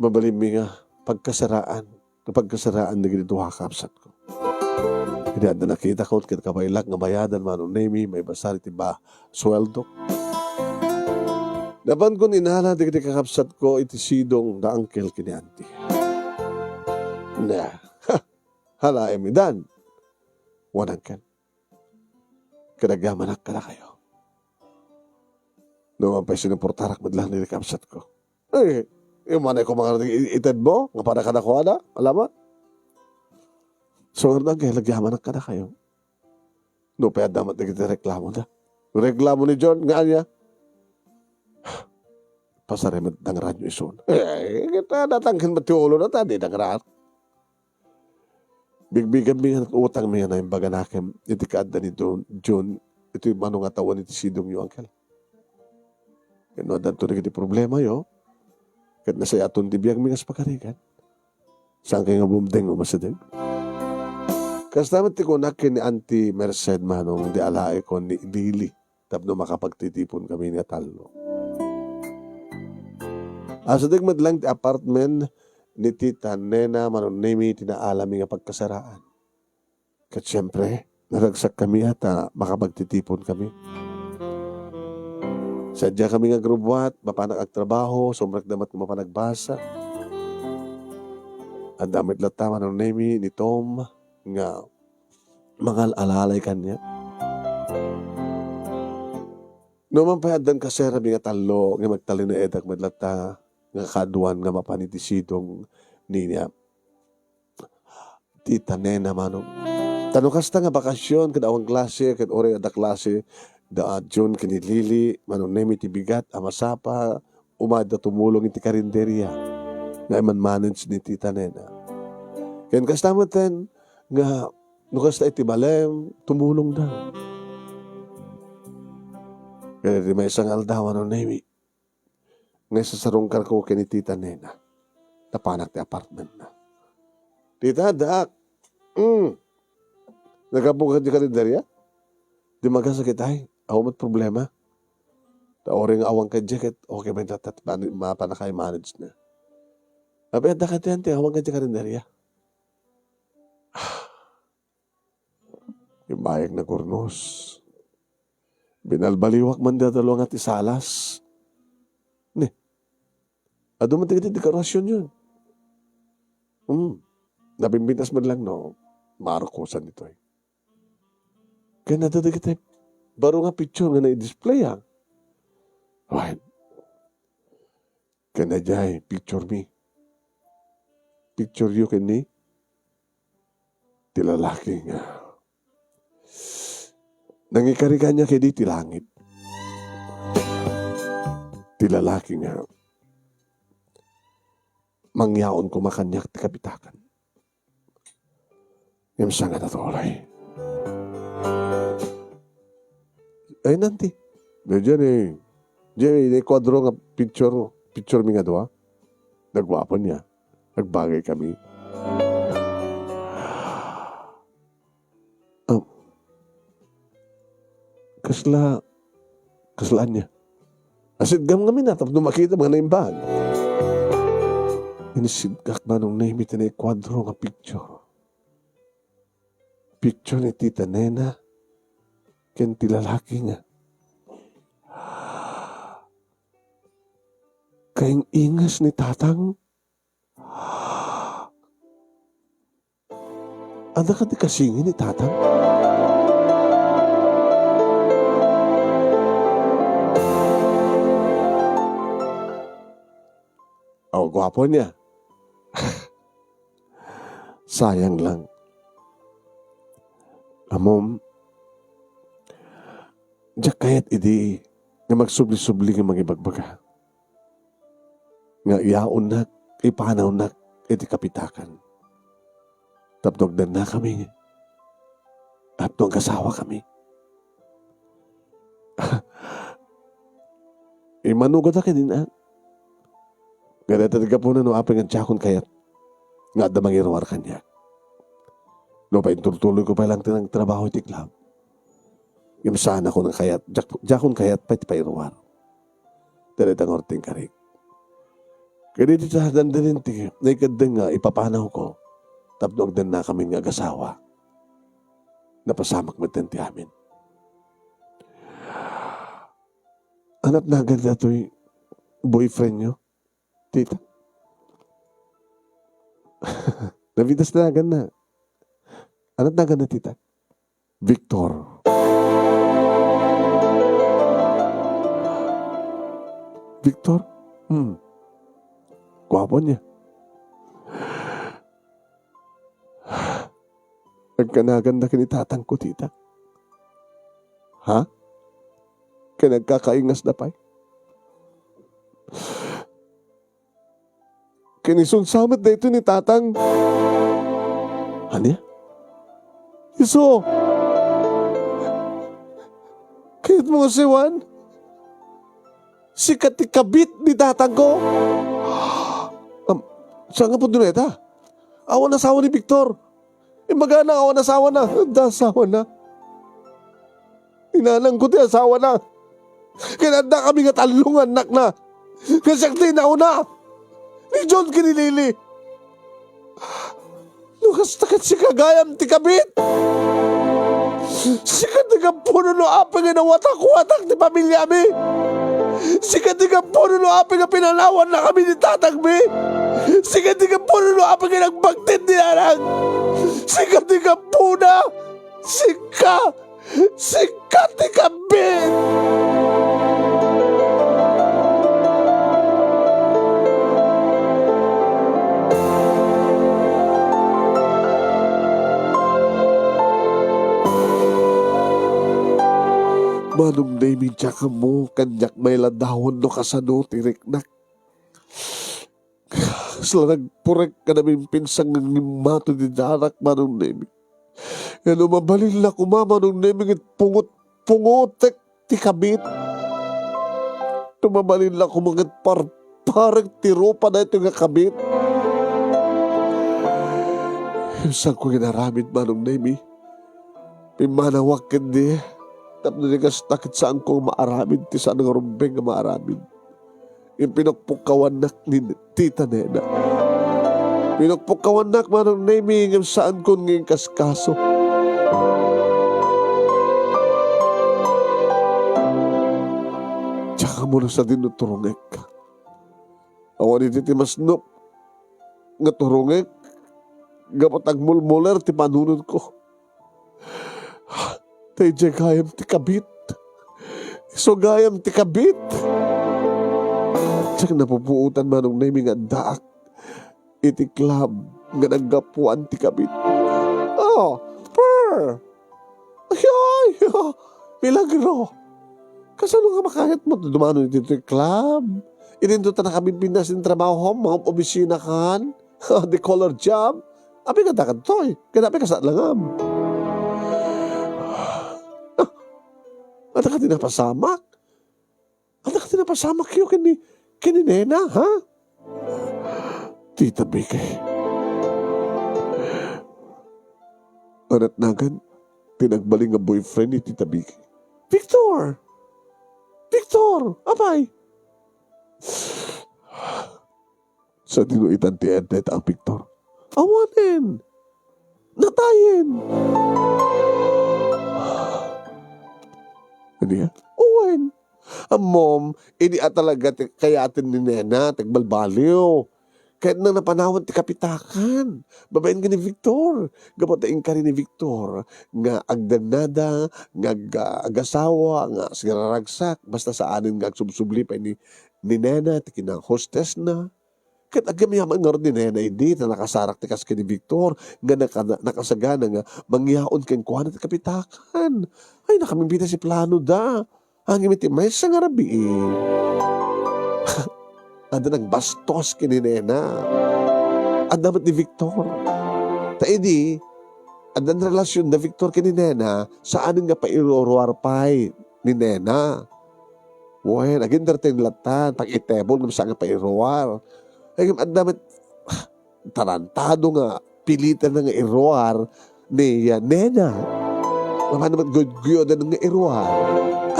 mabalinmi nga pagkasaraan, nga pagkasaraan dagiti dua a kabsatko. Idi adda nakitakon ket kabaelak nga bayadan, Manong Nemi, maibasar iti ba-, sueldok. Napankon inala dagiti kakabsatko iti sidong da uncle ken ni auntie. Na, ha, halaem idan. Wen uncle. Ket agyamanak kadakayo. No, man pay sinuportarak met lang ni kabsatko. Eh, yung manay ko mga i-, itedmo, nga para kadakuada, alam mo? So, nga kay nagyamanak kadakayo. No, pay adda met dagiti reklamo da. Reklamo ni John, nga ania? Pasari met dangranyo isun. Eh, kita datang ken met ti ulo na ta, di dangran. Bigbigenmi nga utangmi nga naimbaganakem iti kaadda ni Don, John, iti mano nga tawen iti sidongyo, uncle. Ket no addanto dagiti problemayo, ket nasayaton ti biagmi nga pagarigan. Saan kayo nga bumdeng o masideg? Kasta met ti kunak ken ni Auntie Merced Manong di alaikon ni Lily tapno makapagtitipon kami nga tallo. Asideg met lang ti apartment ni Tita Nena Manong Nemi ti naalami nga pagkasaraan. Ket siempre, naragsak kami a ta makapagtitipon kami. Sadja kami nga agrubuat, mapanak agtrabaho, sumrekda met nga mapan agbasa. Adda met latta Manong Nemi ni Tom nga mangal-alalay kaniak. No man pay addan kaserami nga tallo nga magtalinaedak met latta nga kaaduan nga mapan iti sidong ni Tita Nena Manong. Ta no kasta nga bakasyon ket awan klase ket uray adda klase, da John ken ni Lily, Manong Nemi ti bigat a masapa, umayda tumulong iti karinderia nga iman-manage ni Tita Nena. Ken kasta metten nga no kasta iti balem, tumulongda. Ken iti maysa nga aldaw, Manong Nemi, nga isasarungkarko ken ni Tita Nena. Napanak ti apartmentna. Tita, addaak. Mm. Naggapu ka di karinderia? Di magasakit ay. Awan met problema. Ta uray nga awan ka di ket okay met latta ti mani-, mapanakay manage na. Abi, adda ka ti awan ka di karinderia. Imbayag na kurnos. Binalbaliwak man dayta luangat ti salas. Ne, adu man dagiti dekorasionyo. Hmm. Nabimbintas man lang no, marukosan ditoy. Ken adda dagiti baro nga picture nga nai-display, ah. Right. Ken adiay picture mi. Picture yo ken ni ti lalaki nga nangikari kaniak idi ti langit. Ti lalaki nga mangyaon koma kaniak ti kapitakan. Ngem saan nga natuloy? Ay, nanti. Diyan eh. Diyan eh, ni kwadro nga picture, picture mi nga dua. Nagwapo niya. Nagbagay kami. Um, kasla, kasla ania? Asidgam ngamin a tapno makita mga naimbag. Inisidgak Manong Nemi ti naikwadro nga picture. Picture ni Tita Nena ken ti lalaki nga kaing-ingas ni Tatang. Adda kadi kasingi ni Tatang? Aw, guapo niya. Sayang lang. Ammom, diak kayat idi nga magsubli-subli nga mangibagbaga nga yaonnak, ipanawnak iti kapitakan. Tapno agdennakami, tapno agasawakami. Immanugotak ken ina. Nga dayta ti gapuna no apay nga diakon kayat nga adda mangiruar kaniak. No, paintultuloyko pay lang ti nagtrabaho iti club. Ngem saanakon a kayat, diak-, diakon kayat pay ti pairuar. Dayta nga urting karik. Ket iti ta dandani ti naikeddeng nga ipapanawko tapno agdennakamin nga agasawa. Napasamak metten ti amin. Anat nagan datoy boyfriendyo, tita? Nabitas naganna. Anat naganna, tita? Victor. Victor? Hmm. Guapo niya. Agkanaganda ken ni tatangko, tita. Ha? Ken agkakaingasda pay? Ken isunsa met daytoy ni tatang? Ania? Isu! Kayatmo nga siwan? Sika ti kabit ni tatangko? Am, saan nga pudno ita? Awan asawa ni Victor. Imbagana, awan asawana. Adda asawana. Ni nanangko ti asawana. Ken adda kami nga tallo nga annakna. Nga siak ti inauna. Ni John ken ni Lily. No kasta ket sika gayam ti kabit. Sika ti gapuno no apay nga nawatak-watak ti pamiliami. Sika ti gapuno no apay nga pinanawanna kami ni tatangmi. Sika ti gapuno no apay nga nagbagtit ni nanang. Sika ti gapuna. Sika. Sika ti kabit! Manong Nemi, diak ammo, ken diak mailadawan no kasano ti riknak. Kasla nagpurek kadagiti pinsang nga ngimmato ti darak, Manong Nemi. Ngem no mabalin la koma, Manong Nemi, ket pungot-pungotek ti kabit. No mabalin la koma ket parparek ti rupa daytoy nga kabit. Saanko nga inaramid, Manong Nemi. Pimmanawak ketdi. Tapno di kasta ket saanko nga maaramid ti saan nga rumbeng nga maaramid. Ngem pinukpukkawannak ni Tita Nena. Pinukpukkawannak, Manong Nemi, ngem saankon nga inkaskaso. Diak ammo no sadino turongek. Awan iti ti masnop nga turongek gapu ta agmulmuler ti panunotko. Ta idiay gayam ti kabit. Isu gayam ti kabit. Diak napupuotan, Manong Nemi, nga addaak iti club nga naggapuan ti kabit. Oh, per! Ay, ay, milagro! Kasano nga makayatmo? Dumano iti toy club? Idinto ta nakabinbinnas ti trabahom, mga opisina kan? The color job? Apay nga dakadtoy? Ket apay kasla langam? Ah, adda ka ti napasamak? Adda ka ti napasamakyo ken ni, ken ni Nena, ha? Tita Vicky. Anat nagan ti nagbalin nga boyfriend ni Tita Vicky. Victor! Victor! Apay? Sadino itan ti ed dayta a Victor? Awanen! Natayen! Ania? Wen. Ammom, idi a talaga ti kayaten ni Nena, ti agbalbaliw. Ket napanawan ti kapitakan. Babaen ken ni Victor. Gapu ta inkari ni Victor nga agdannada, nga ag-, agasawa, nga agsiraragsak, basta saanen nga agsubsubli pay ni, ni Nena, ti kinahostesna. Ket agyamayaman ngarud ni Nena idi ta nakasarak ti kas ken ni Victor nga naka-, nakasagana nga mangyaon kenkuana ti kapitakan. Ay, nakamimbita ti planoda. Ngem iti maysa nga rabii, adda nagbastos ken ni Nena. Adda met ni Victor. Ta idi, adda relasyon da Victor ken ni Nena, saanen nga pairuruar pay ni Nena. Wen, ag-entertain lattan, pag-itebol ngem saan nga pairuar. Ay, ngem adda met, tarantado nga piliten nga iruar ni, ah, Nena. Mapanda met guyod-guyodan nga iruar.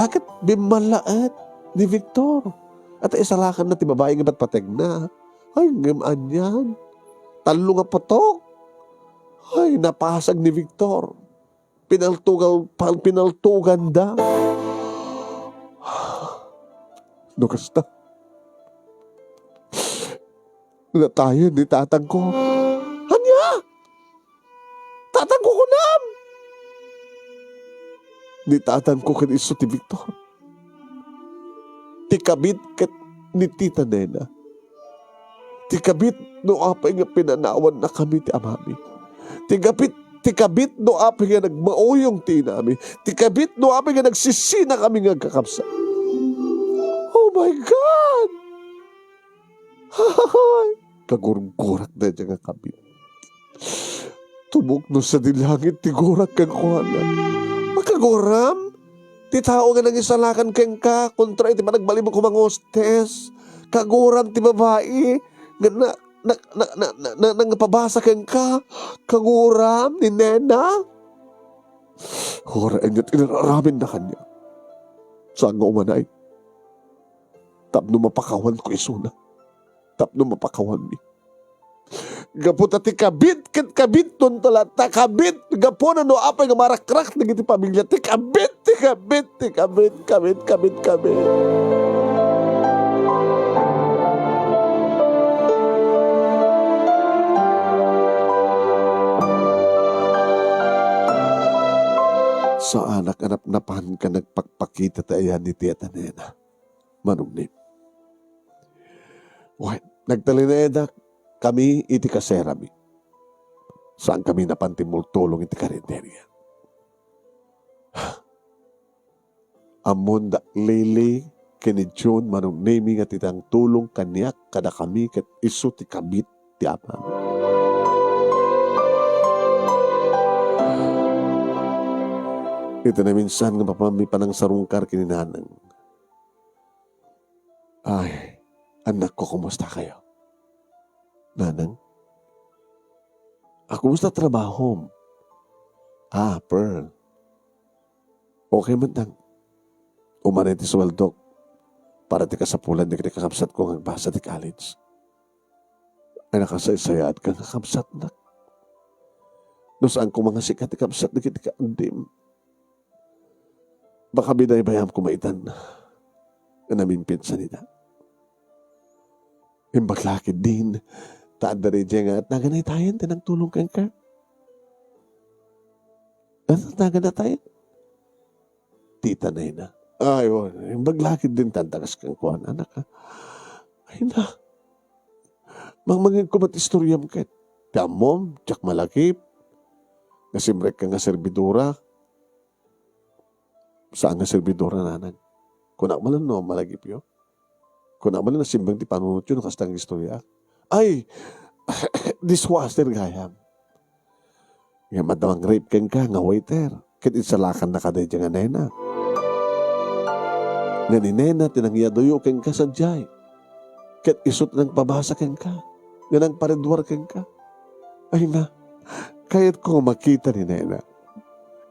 Ket bimmallaet ni Victor. At isalakanna ti babai nga patpategna. Ay, ngem anian. Tallo nga putok. Ay, napasag ni Victor. Pinaltugan, pal-, pinaltuganda. No kasta, natayen ni tatangko. Ania? Tatangko kunam? Ni tatangko ken isu ti Victor. Ti kabit ket ni Tita Nena. Ti kabit no apay nga pinanawannakami ti amami. Ti kabit, ti kabit no apay nga nagmauyong ti inami. Ti kabit no apay nga nagsisinakami nga agkakabsat. Oh my God! Ay, kagurgurak dayta nga kabit. Tumukno sadi langit ti gurak kenkuana. Makaguram? Ti tao nga nangisalakan kenka kontra iti panagbalinmo nga hostes. Kaguram ti babai nga na, na, na, na, na, na, nangpabasa kenka. Kaguram ni Nena. Horay anya ti nararaminna kaniak. Saan nga umanay? Tapno mapakawanko isuna. Tapno mapakawanmi. Gapu ta ti kabit ket kabitton ta latta, kabit, gapuna no apay nga marakrak dagiti pamilya, ti kabit, ti kabit, ti kabit, kabit, kabit, kabit. Saanak a napnapan nga nagpakpakita ti ayan ni Tita Nena. Manong Nena. Wen, nagtalinaedak kami iti kaserami. Saan kami napan ti multulong iti karinderya. Ammon da Lily ken ni June, Manong Nemi, nga ti nangtulong kaniak kadakami ket isu ti kabit ti amami. Iti naminsan nga mapanmi panangsarungkar ken ni Nanang. Ay, annakko, kumusta kayo? Nanang? Ah, kumusta trabahom? Ah, Pearl. Okay man, Nang. Umanay ti suweldok para ti kasapulan dagiti kakabsatko nga agbasa ti college. Ay, nakasaysayaat ka nga kabsatnak. No saan ko mangasika ti kabsat dagiti kaandim. Baka binaybayam ko maitan nga naminpit sanita. Imbag la ketdin, ta adda daydiay nga, "Naganay tayen ti nagtulong kenka." "Ano, naganay tayen?" Tita Nena. "Ay, o, imbag la ketdin tantagas kenkuana, anak, ha." Ay na. Mangmangeg ko met istoriam ket. Ti ammom, diak malagip. Nasimrek ka nga servidora. Saan nga servidora, Nanang? Kunak man no malagipyo. Kunak man nasimbang ti panunotyo no kasta nga istorya. Ay, dishwasher gayam. Nga madamang rape kenka nga waiter. Ket insalakan na kadaydi nga Nena. Nga ni Nena ti nangiaduyo kenka sadiay. Ket isu ti nangpabasa kenka. Nga nangpareduar kenka. Ay na, kayatko nga makita ni Nena.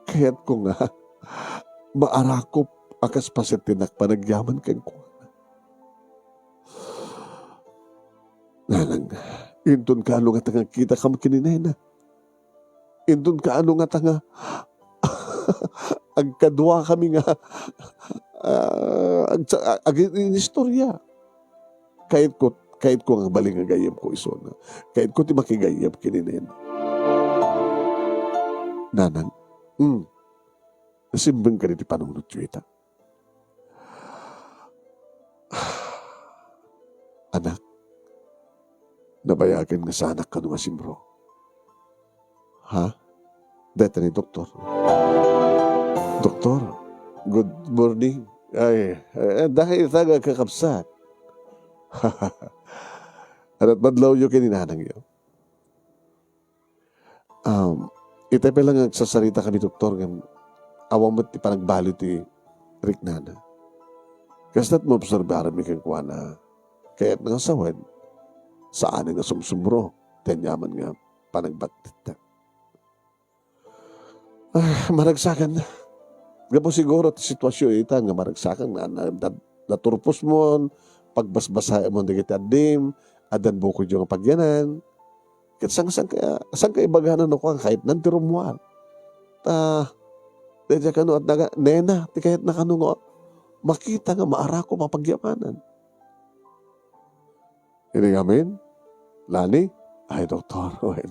Kayatko nga maarakop a kas paset ti nagpanagyaman kenkuana. Nanang, inton kaano nga ta nga kitakam ken ni Nena. Inton kaano nga ta nga agkadua kami nga, ah, agsa-, ag-, ag-, inistorya. Kayatko, kayatko nga bali nga gayyemko isuna. Kayatko ti makigayyem ken ni Nena. Nanang, mm, nasimbeng kadi ti panunotyo ita. Anak, nabayagen nga saanak kano nga simro. Ha? Dayta ni Doktor. Doktor, good morning. Ay, eh, dahil ita nga kakabsat. Anak, madlawyo ken ni Nanangyo. Um, itay pay lang nga agsarsarita kami, Doktor, ngem awan met ti panagbaliw ti riknana. Kasta't maobserbarmi kenkuana, kayatna nga sawen, saan nga sumsumro ti aniaman nga panagbattitta. Ah, maragsakan. Gapu siguro ti sitwasyon ita nga maragsakan, na, na, na, naturpos mon, pagbasbasaem mon dagiti addim, addan bukodyo nga pagyanan. Ket sang-, sangka-, sangka ibagana no kuan, kayatnan ti rummuar. Ta, daydiay kano, adda nga, Nena, ti kayatna kano nga makita nga maarakop a pagyamanan. Idi ngamin, Lani, ay, Doktor, wen.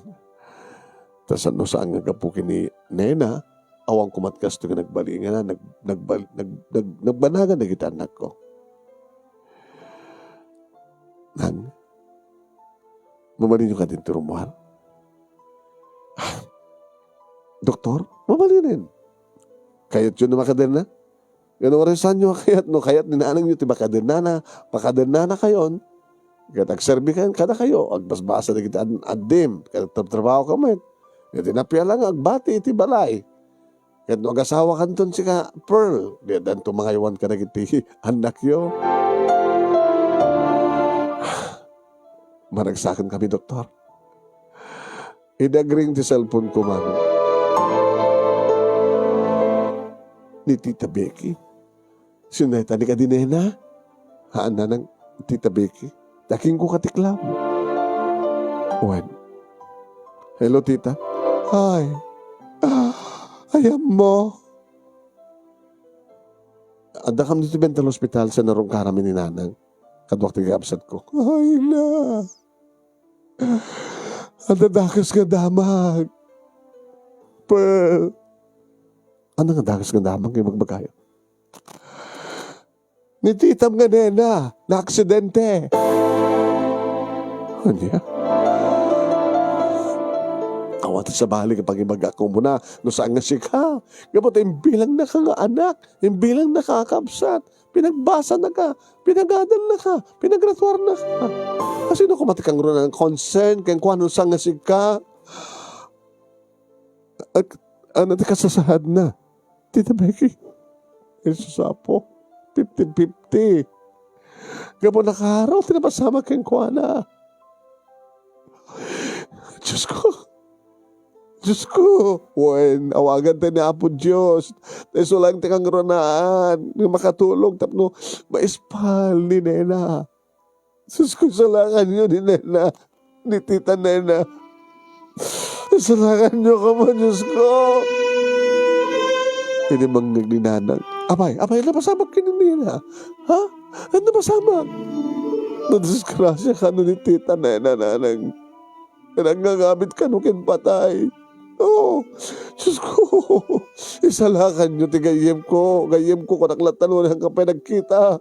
Ta saan no saan nga gapu ken ni Nena, awan ko met kastoy nga nagbalingan, nag-, nagbal-, nag-, nag-, nagbanagan dagiti annakko. Nang, mabalinyo kadi ti rummuar? Ah, doktor, mabalinen. Kayatyo no makadenna? Ngem no saanyo a kayat, no kayat ni nanangyo ti makadennana, pakadennanakayon. Ket agserbi kadakayo, agbasbasa dagiti ad-, addim, ket agtrabtrabahokayo met. Ket ti napiala nga agbati iti balay. Ket no agasawakanton sika, Pearl, di addanto mangaywan kadagiti annakyo. Maragsaken kami, doktor. Idi agring ti cellphone ko man, ni Tita Becky. Sinayta ni kadi nena? Haan, nanang, Tita Becky. Daking ko katiklam. Wen. Hello, tita. Ay. Ah, ay, ammo. Adda kam dito mental hospital sa narungkaram ni nanang. Kaduak ti kakabsat ko. Ay na. Adda dakes nga damag. Pearl. Ano nga dakes nga damag nga ibagbagayo? Ni titam nga nena, naaksidente. Ania? Awan ti sabali nga pangibagak umuna, no saan nga sika. Gapu ta imbilangnaka nga anak, imbilangnaka a kabsat, pinagbasanaka, pinagadalnaka, pinagratuarnaka. Asino koma ti kangrunaan nga concern kenkuana no saan nga sika? Ag-, ano ti kasasaadna? Tita Becky, Jesus Apo, fifty fifty. Gapu nakaro ti napasamak kenkuana. Diyos ko, Diyos ko, wen, awagan tayo ni Apo Diyos. Ta isu lang ti kangrunaan nga makatulong tapno maispal ni nena. Sus ko, isalakanyo ni nena, ni tita nena. Isalakanyo koma, Diyos ko. Idi mangngeg ni nanang, apay, apay, napasamak ken ni nena. Ha? Ano napasamak? Nadisgrasya kano ni tita nena, nanang. Ket agngagabit kano ken patay. Oh, Diyos ko, isalakanyo ti gayyemko. Gayyemko, kunak latta no, ania pay nagkita.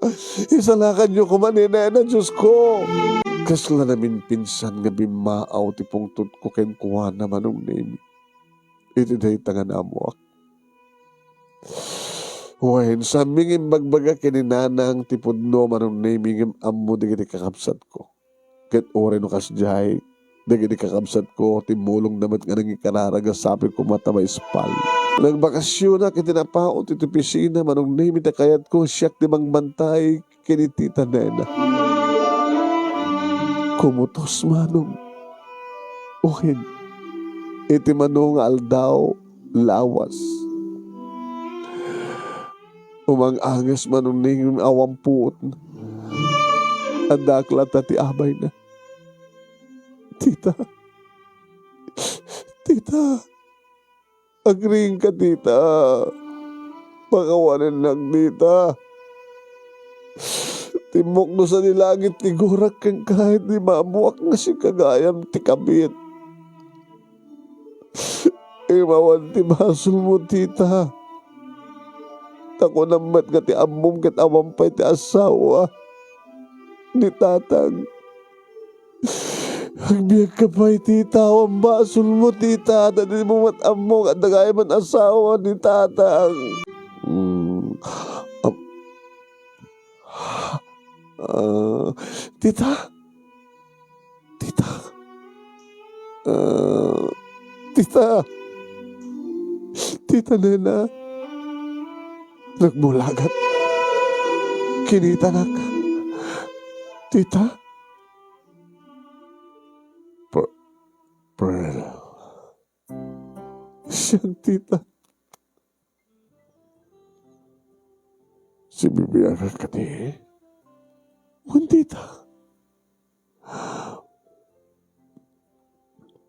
Isalakanyo koma ni nena, Diyos ko. Kasla naminpinsan nga bimmaaw ti pungtotko kenkuana, Manong Nemi. Iti dayta nga naammoak. Wen, saanmi nga imbagbaga ken ni nanang ti pudno, Manong Nemi, ngem ammo dagiti kakabsatko. Ket uray no kasdiay, dagiti kakabsatko, timmulongda met nga nangikararag a sapay koma ta maispal. Nagbakasionak iti napaut iti opisina, Manong Nemi, ta kayatko siak ti mangbantay ken ni tita nena. Kumutos, Manong. Wen, iti mano nga aldaw, lawas. Umang-anges, Manong Nemi, awan puotna. Addaak latta ti abayna. Tita. Tita. Agriingka, tita. Pakawanennak, tita. Timmok no sadi langit ti gurak kenka, idi maammoak nga sika gayam ti kabit. Imawan ti basolmo, tita. Ta kunam met nga ti ammom ket awan pay ti asawa ni tatang. Agbiagka pay, tita, awan basolmo, tita, ta dimo met ammo nga adda gayam nga asawa ni tatang. Mm. Am-, ah, tita? Tita? Ah, tita? Tita Nena? Nagbulagat. Kinitanak. Tita? Pre-, Pearl. Siak, tita. Sibibiagak kadi? Wen, tita.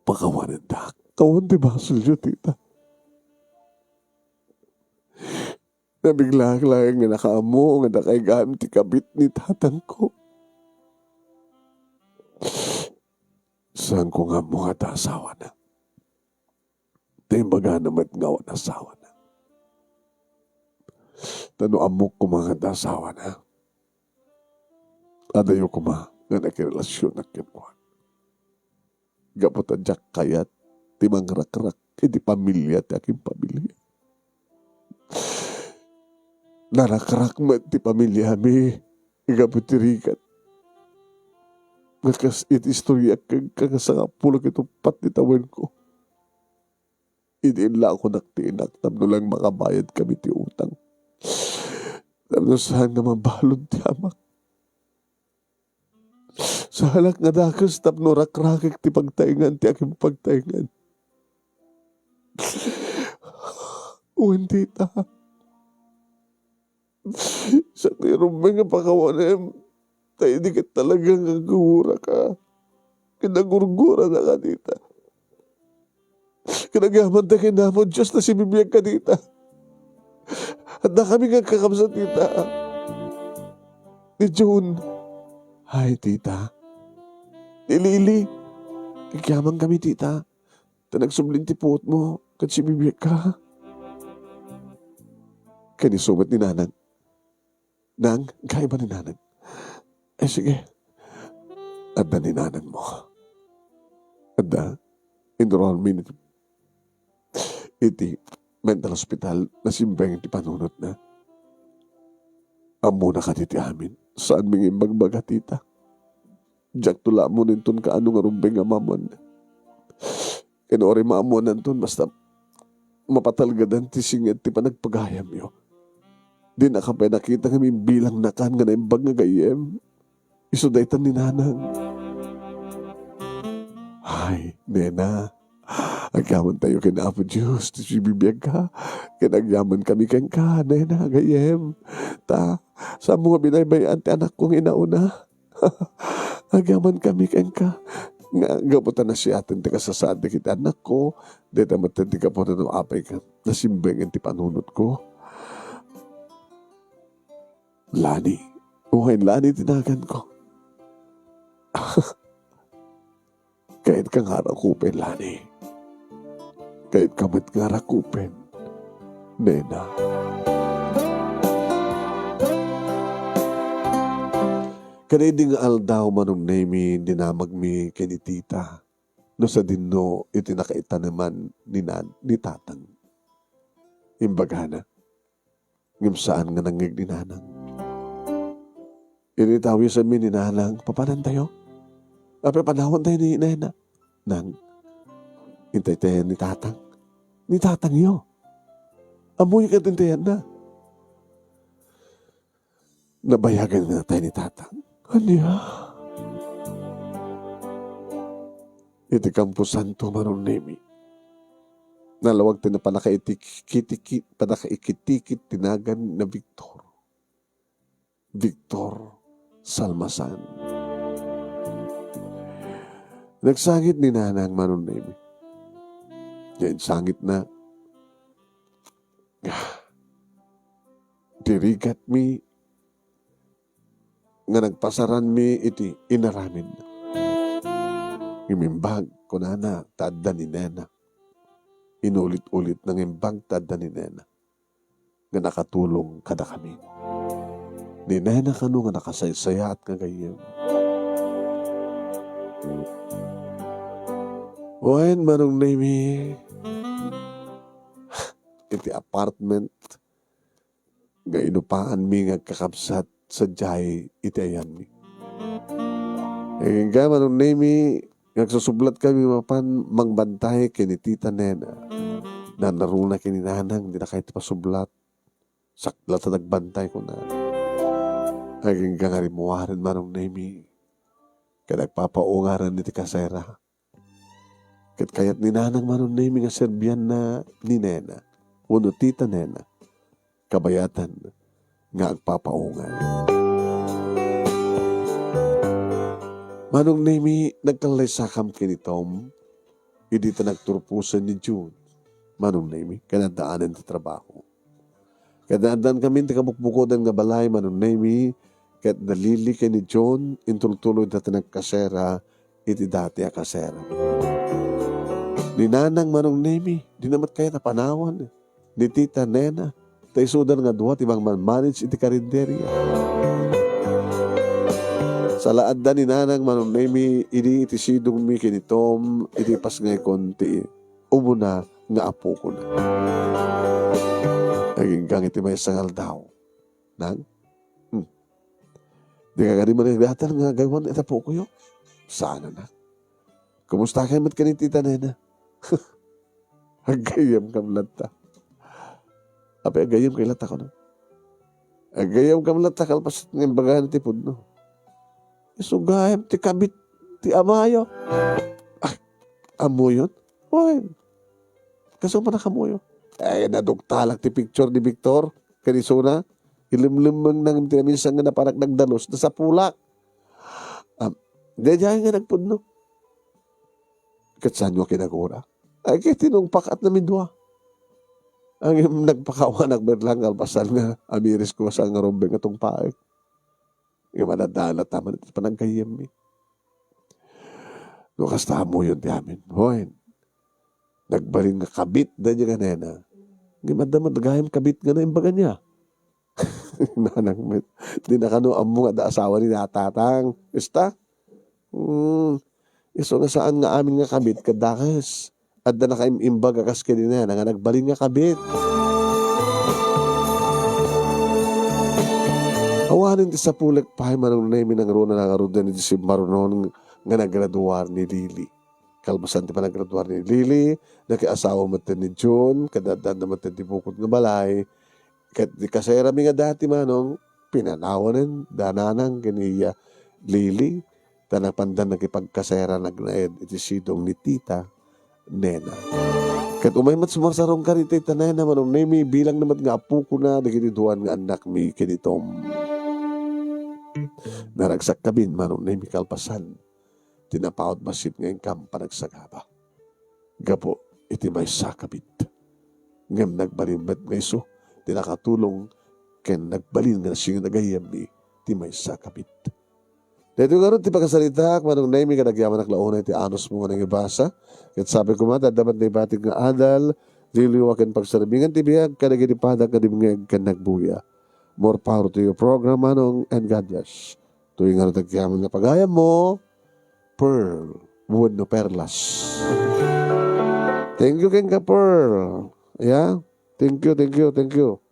Pakawanendak. Awan ti basolyo, tita. Nabiglaak laeng nga nakaammo nga dakay gayam ti kabit ni tatangko. Saanko nga ammo nga adda asawana. Ta imbagana met nga awan asawana. Ta no ammok koma nga adda asawana, adayo koma nga nakirelasionak kenkuana. Gapu ta diak kayat ti mangrakrak iti pamilia ti akin pamilia. Narakrak met ti pamiliami gapu ti rigat nga kas iti istoryak kenka nga sangapulo ket uppat ti tawenko. Idi inlakonak ti inak tapno lang makabayad kami ti utang. Tapno saan nga mabalud ti amak. Salak nga dakes tapno rakrakek ti pagtaengan ti akin pagtaengan. Wen, tita. Sakbay rumbeng nga pakawanem, ta idi ket talaga nga agurguraka, kinagurgurana ka, tita. Ket agyaman ta ken Apo Dios, nasibibiag ka, tita. Adda kami nga agkakabsat, tita. Ni June. Ay, tita. Ni Lily. Agyaman kami, tita. Ta nagsublin ti puotmo, ket sibibiag ka. Ken isu met ni Nanang. Nang, kaiba ni Nanang. Eh, sige. Adda ni Nanang mo. Adda. Enrollment iti, iti mental hospital, nasimbeng ti panunotna. Ammona kadi ti amin. Saanmi nga imbagbaga, tita. Diakto la ammonen ton kaano nga rumbeng nga maammoan. Ken uray maammoananton, basta mapatalgadan ti singed ti panagpagayamyo. Dinaka pay nakita nga imbilangnakan nga naimbag nga gayyem. Isu dayta ni Nanang. Ay, nena, agyamantayo ken Apo Dios ti sibibiagka, ken agyamankami kenka, nena, gayyem. Ta, saanmo nga binaybay-an ti anakko nga inauna? Agyamankami kenka. Nga, gapu ta nasiaten ti kasasaad dagiti anakko, dayta met ti gapu no apay ken nasimbengen ti panunotko. Lani. Wen, Lani ti naganko. Kayatka nga arakupen, Lani. Kayatka met nga arakupen, nena. Kadaydi nga aldaw, Manong Nemi, dinamagmi ken ni tita no sadinno iti nakaitaneman ni nan-, ni tatang. Imbagana, ngem saan nga nangngeg ni Nanang. Idi tawisanmi ni Nanang, papanantayo? Apay, panawantayo ni Nena? Nang, intay tayo ni Tatang. Ni Tatangyo. Ammoyo ket intayanna. Nabayagan nga natay ni Tatang. Ania? Iti kamposanto, Manong Nemi, nalawag ti panakaitiki-, panakaikitikit ti nagan na Victor. Victor Salmasan. Nagsangit ni Nanang, Manong Nemi. Diay sangitna, dirigatmi nga nagpasaranmi iti inaramidna. Ngem imbag, kunana, ta adda ni Nena. Inulit-ulit nga imbag ta adda ni Nena nga nakatulong kadakami. Ni Nena kano nga nakasaysayaat nga gayyem. Wen, Manong Nemi, iti apartment nga inupaanmi nga agkakabsat sadiay iti ayanmi. Agingga, Manong Nemi, nga agsusublatkami mapan mangbantay ken ni Tita Nena. Nanaruna ken ni Nanang, dina kayat ti pasublat. Sakla ta nagbantay, kuna. Agingga nga rimmuaren, Manong Nemi, ket agpapaungaran iti kasera. Ket kayat ni Nanang Manong Nemi nga serbianna ni Nena wenno Tita Nena, kabayatan nga agpapaungan. Manong Nemi, nagkallaysakam ken ni Tom idi ta nagturposen ni June. Manong Nemi, ken addaanen ti trabaho. Ket addan kami ti kabukbukodan nga balay, Manong Nemi, ket da Lily ken ni John, intultuloyda ti nagkasera iti dati a kasera. Ni Nanang, Manong Nemi, dina met kayat a panawan ni Tita Nena, ta isudan nga dua ti mangmanmanage iti karinderia. Ta la adda ni Nanang Manong Nemi idi iti sidongmi ken ni Tom iti pasngaykon ti umuna nga apokona. Aginggang iti maysa nga aldaw, "Nang, hmm, dika kadi manigdatan nga agaywan iti apokoyo?" "Saan, anak." "Kumustakay met ken ni Tita Nena?" "Aggayamkam latta." "Apay aggayamkay latta kuno?" "Aggayamkam latta kalpasan nga imbagana ti pudno." "Isu gayam ti kabit ti amayo." "Ah, ammoyon?" "Wen. Kasu man a kamoyo?" "Eh, naduktalak ti picture ni Victor ken isuna. Ilemlemmengna ngem ti naminsan nga napanak nagdalus, nasapulak." "Ah, daydiay nga nagpudno." "Ket saanyo a kinagura?" "Ay, ket tinungpakatnami dua. Ngem nagpakawanak met lang kalpasan nga amirisko a saan nga rumbeng a tungpaek. Ngem adda latta man iti panaggayyemmi." "No kasta, ammoyon ti amin." "Wen. Nagbalin nga kabit daydiay nga nena. Ngem adda met gayam kabit nga naimbaga niya." "Nanang met, dina kano ammo nga adda asawa ni Tatang. Kasta? Hmm, isu nga saan nga amin nga kabit ket dakes. Adda nakaim-imbag a kas ken ni Nena nga nagbalin nga kabit." Awanen ti sapulek pay, Manong Nemi, nangruna nga ngaruden iti simmarunon nga naggraduar ni Lily. Kalpasan ti panagraduar ni Lily, nakiasawa metten ni June, ket adda metten ti bukod nga balay. Ket ti kaserami nga dati, Manong, pinanawanen da Nanang ken ni Lily, ta napanda nakipagkasera nagnaed iti sidong ni Tita Nena. Ket umay met sumarsarungkar ni Tita Nena, Manong Nemi, bilangna met nga apokona dagiti duan nga annakmi ken ni Tom. Naragsak kabin, Manong Nemi, kalpasan ti napaut bassit nga inkam panagsagaba gapu iti maysa a kabit. Ngem nagbalin met nga isu ti nakatulong ken nagbalin nga nasinga nagayyemmi ti maysa a kabit. Daytoy ngarud ti pakasaritaak, Manong Nemi, ket agyamanak la unay ti anusmo nga nangibasa. Ket sabi koma, adda met naibatik nga adal, liliwa ken pagserbingan ti biag kadagiti padak nga dimngeg ken nagbuya. More power to your program, Manong, and God bless. Toy ngarud ti agyamanak nga pagayammo, Pearl wenno Perlas. Thank you kenka, Pearl. Yeah? Thank you, thank you, thank you.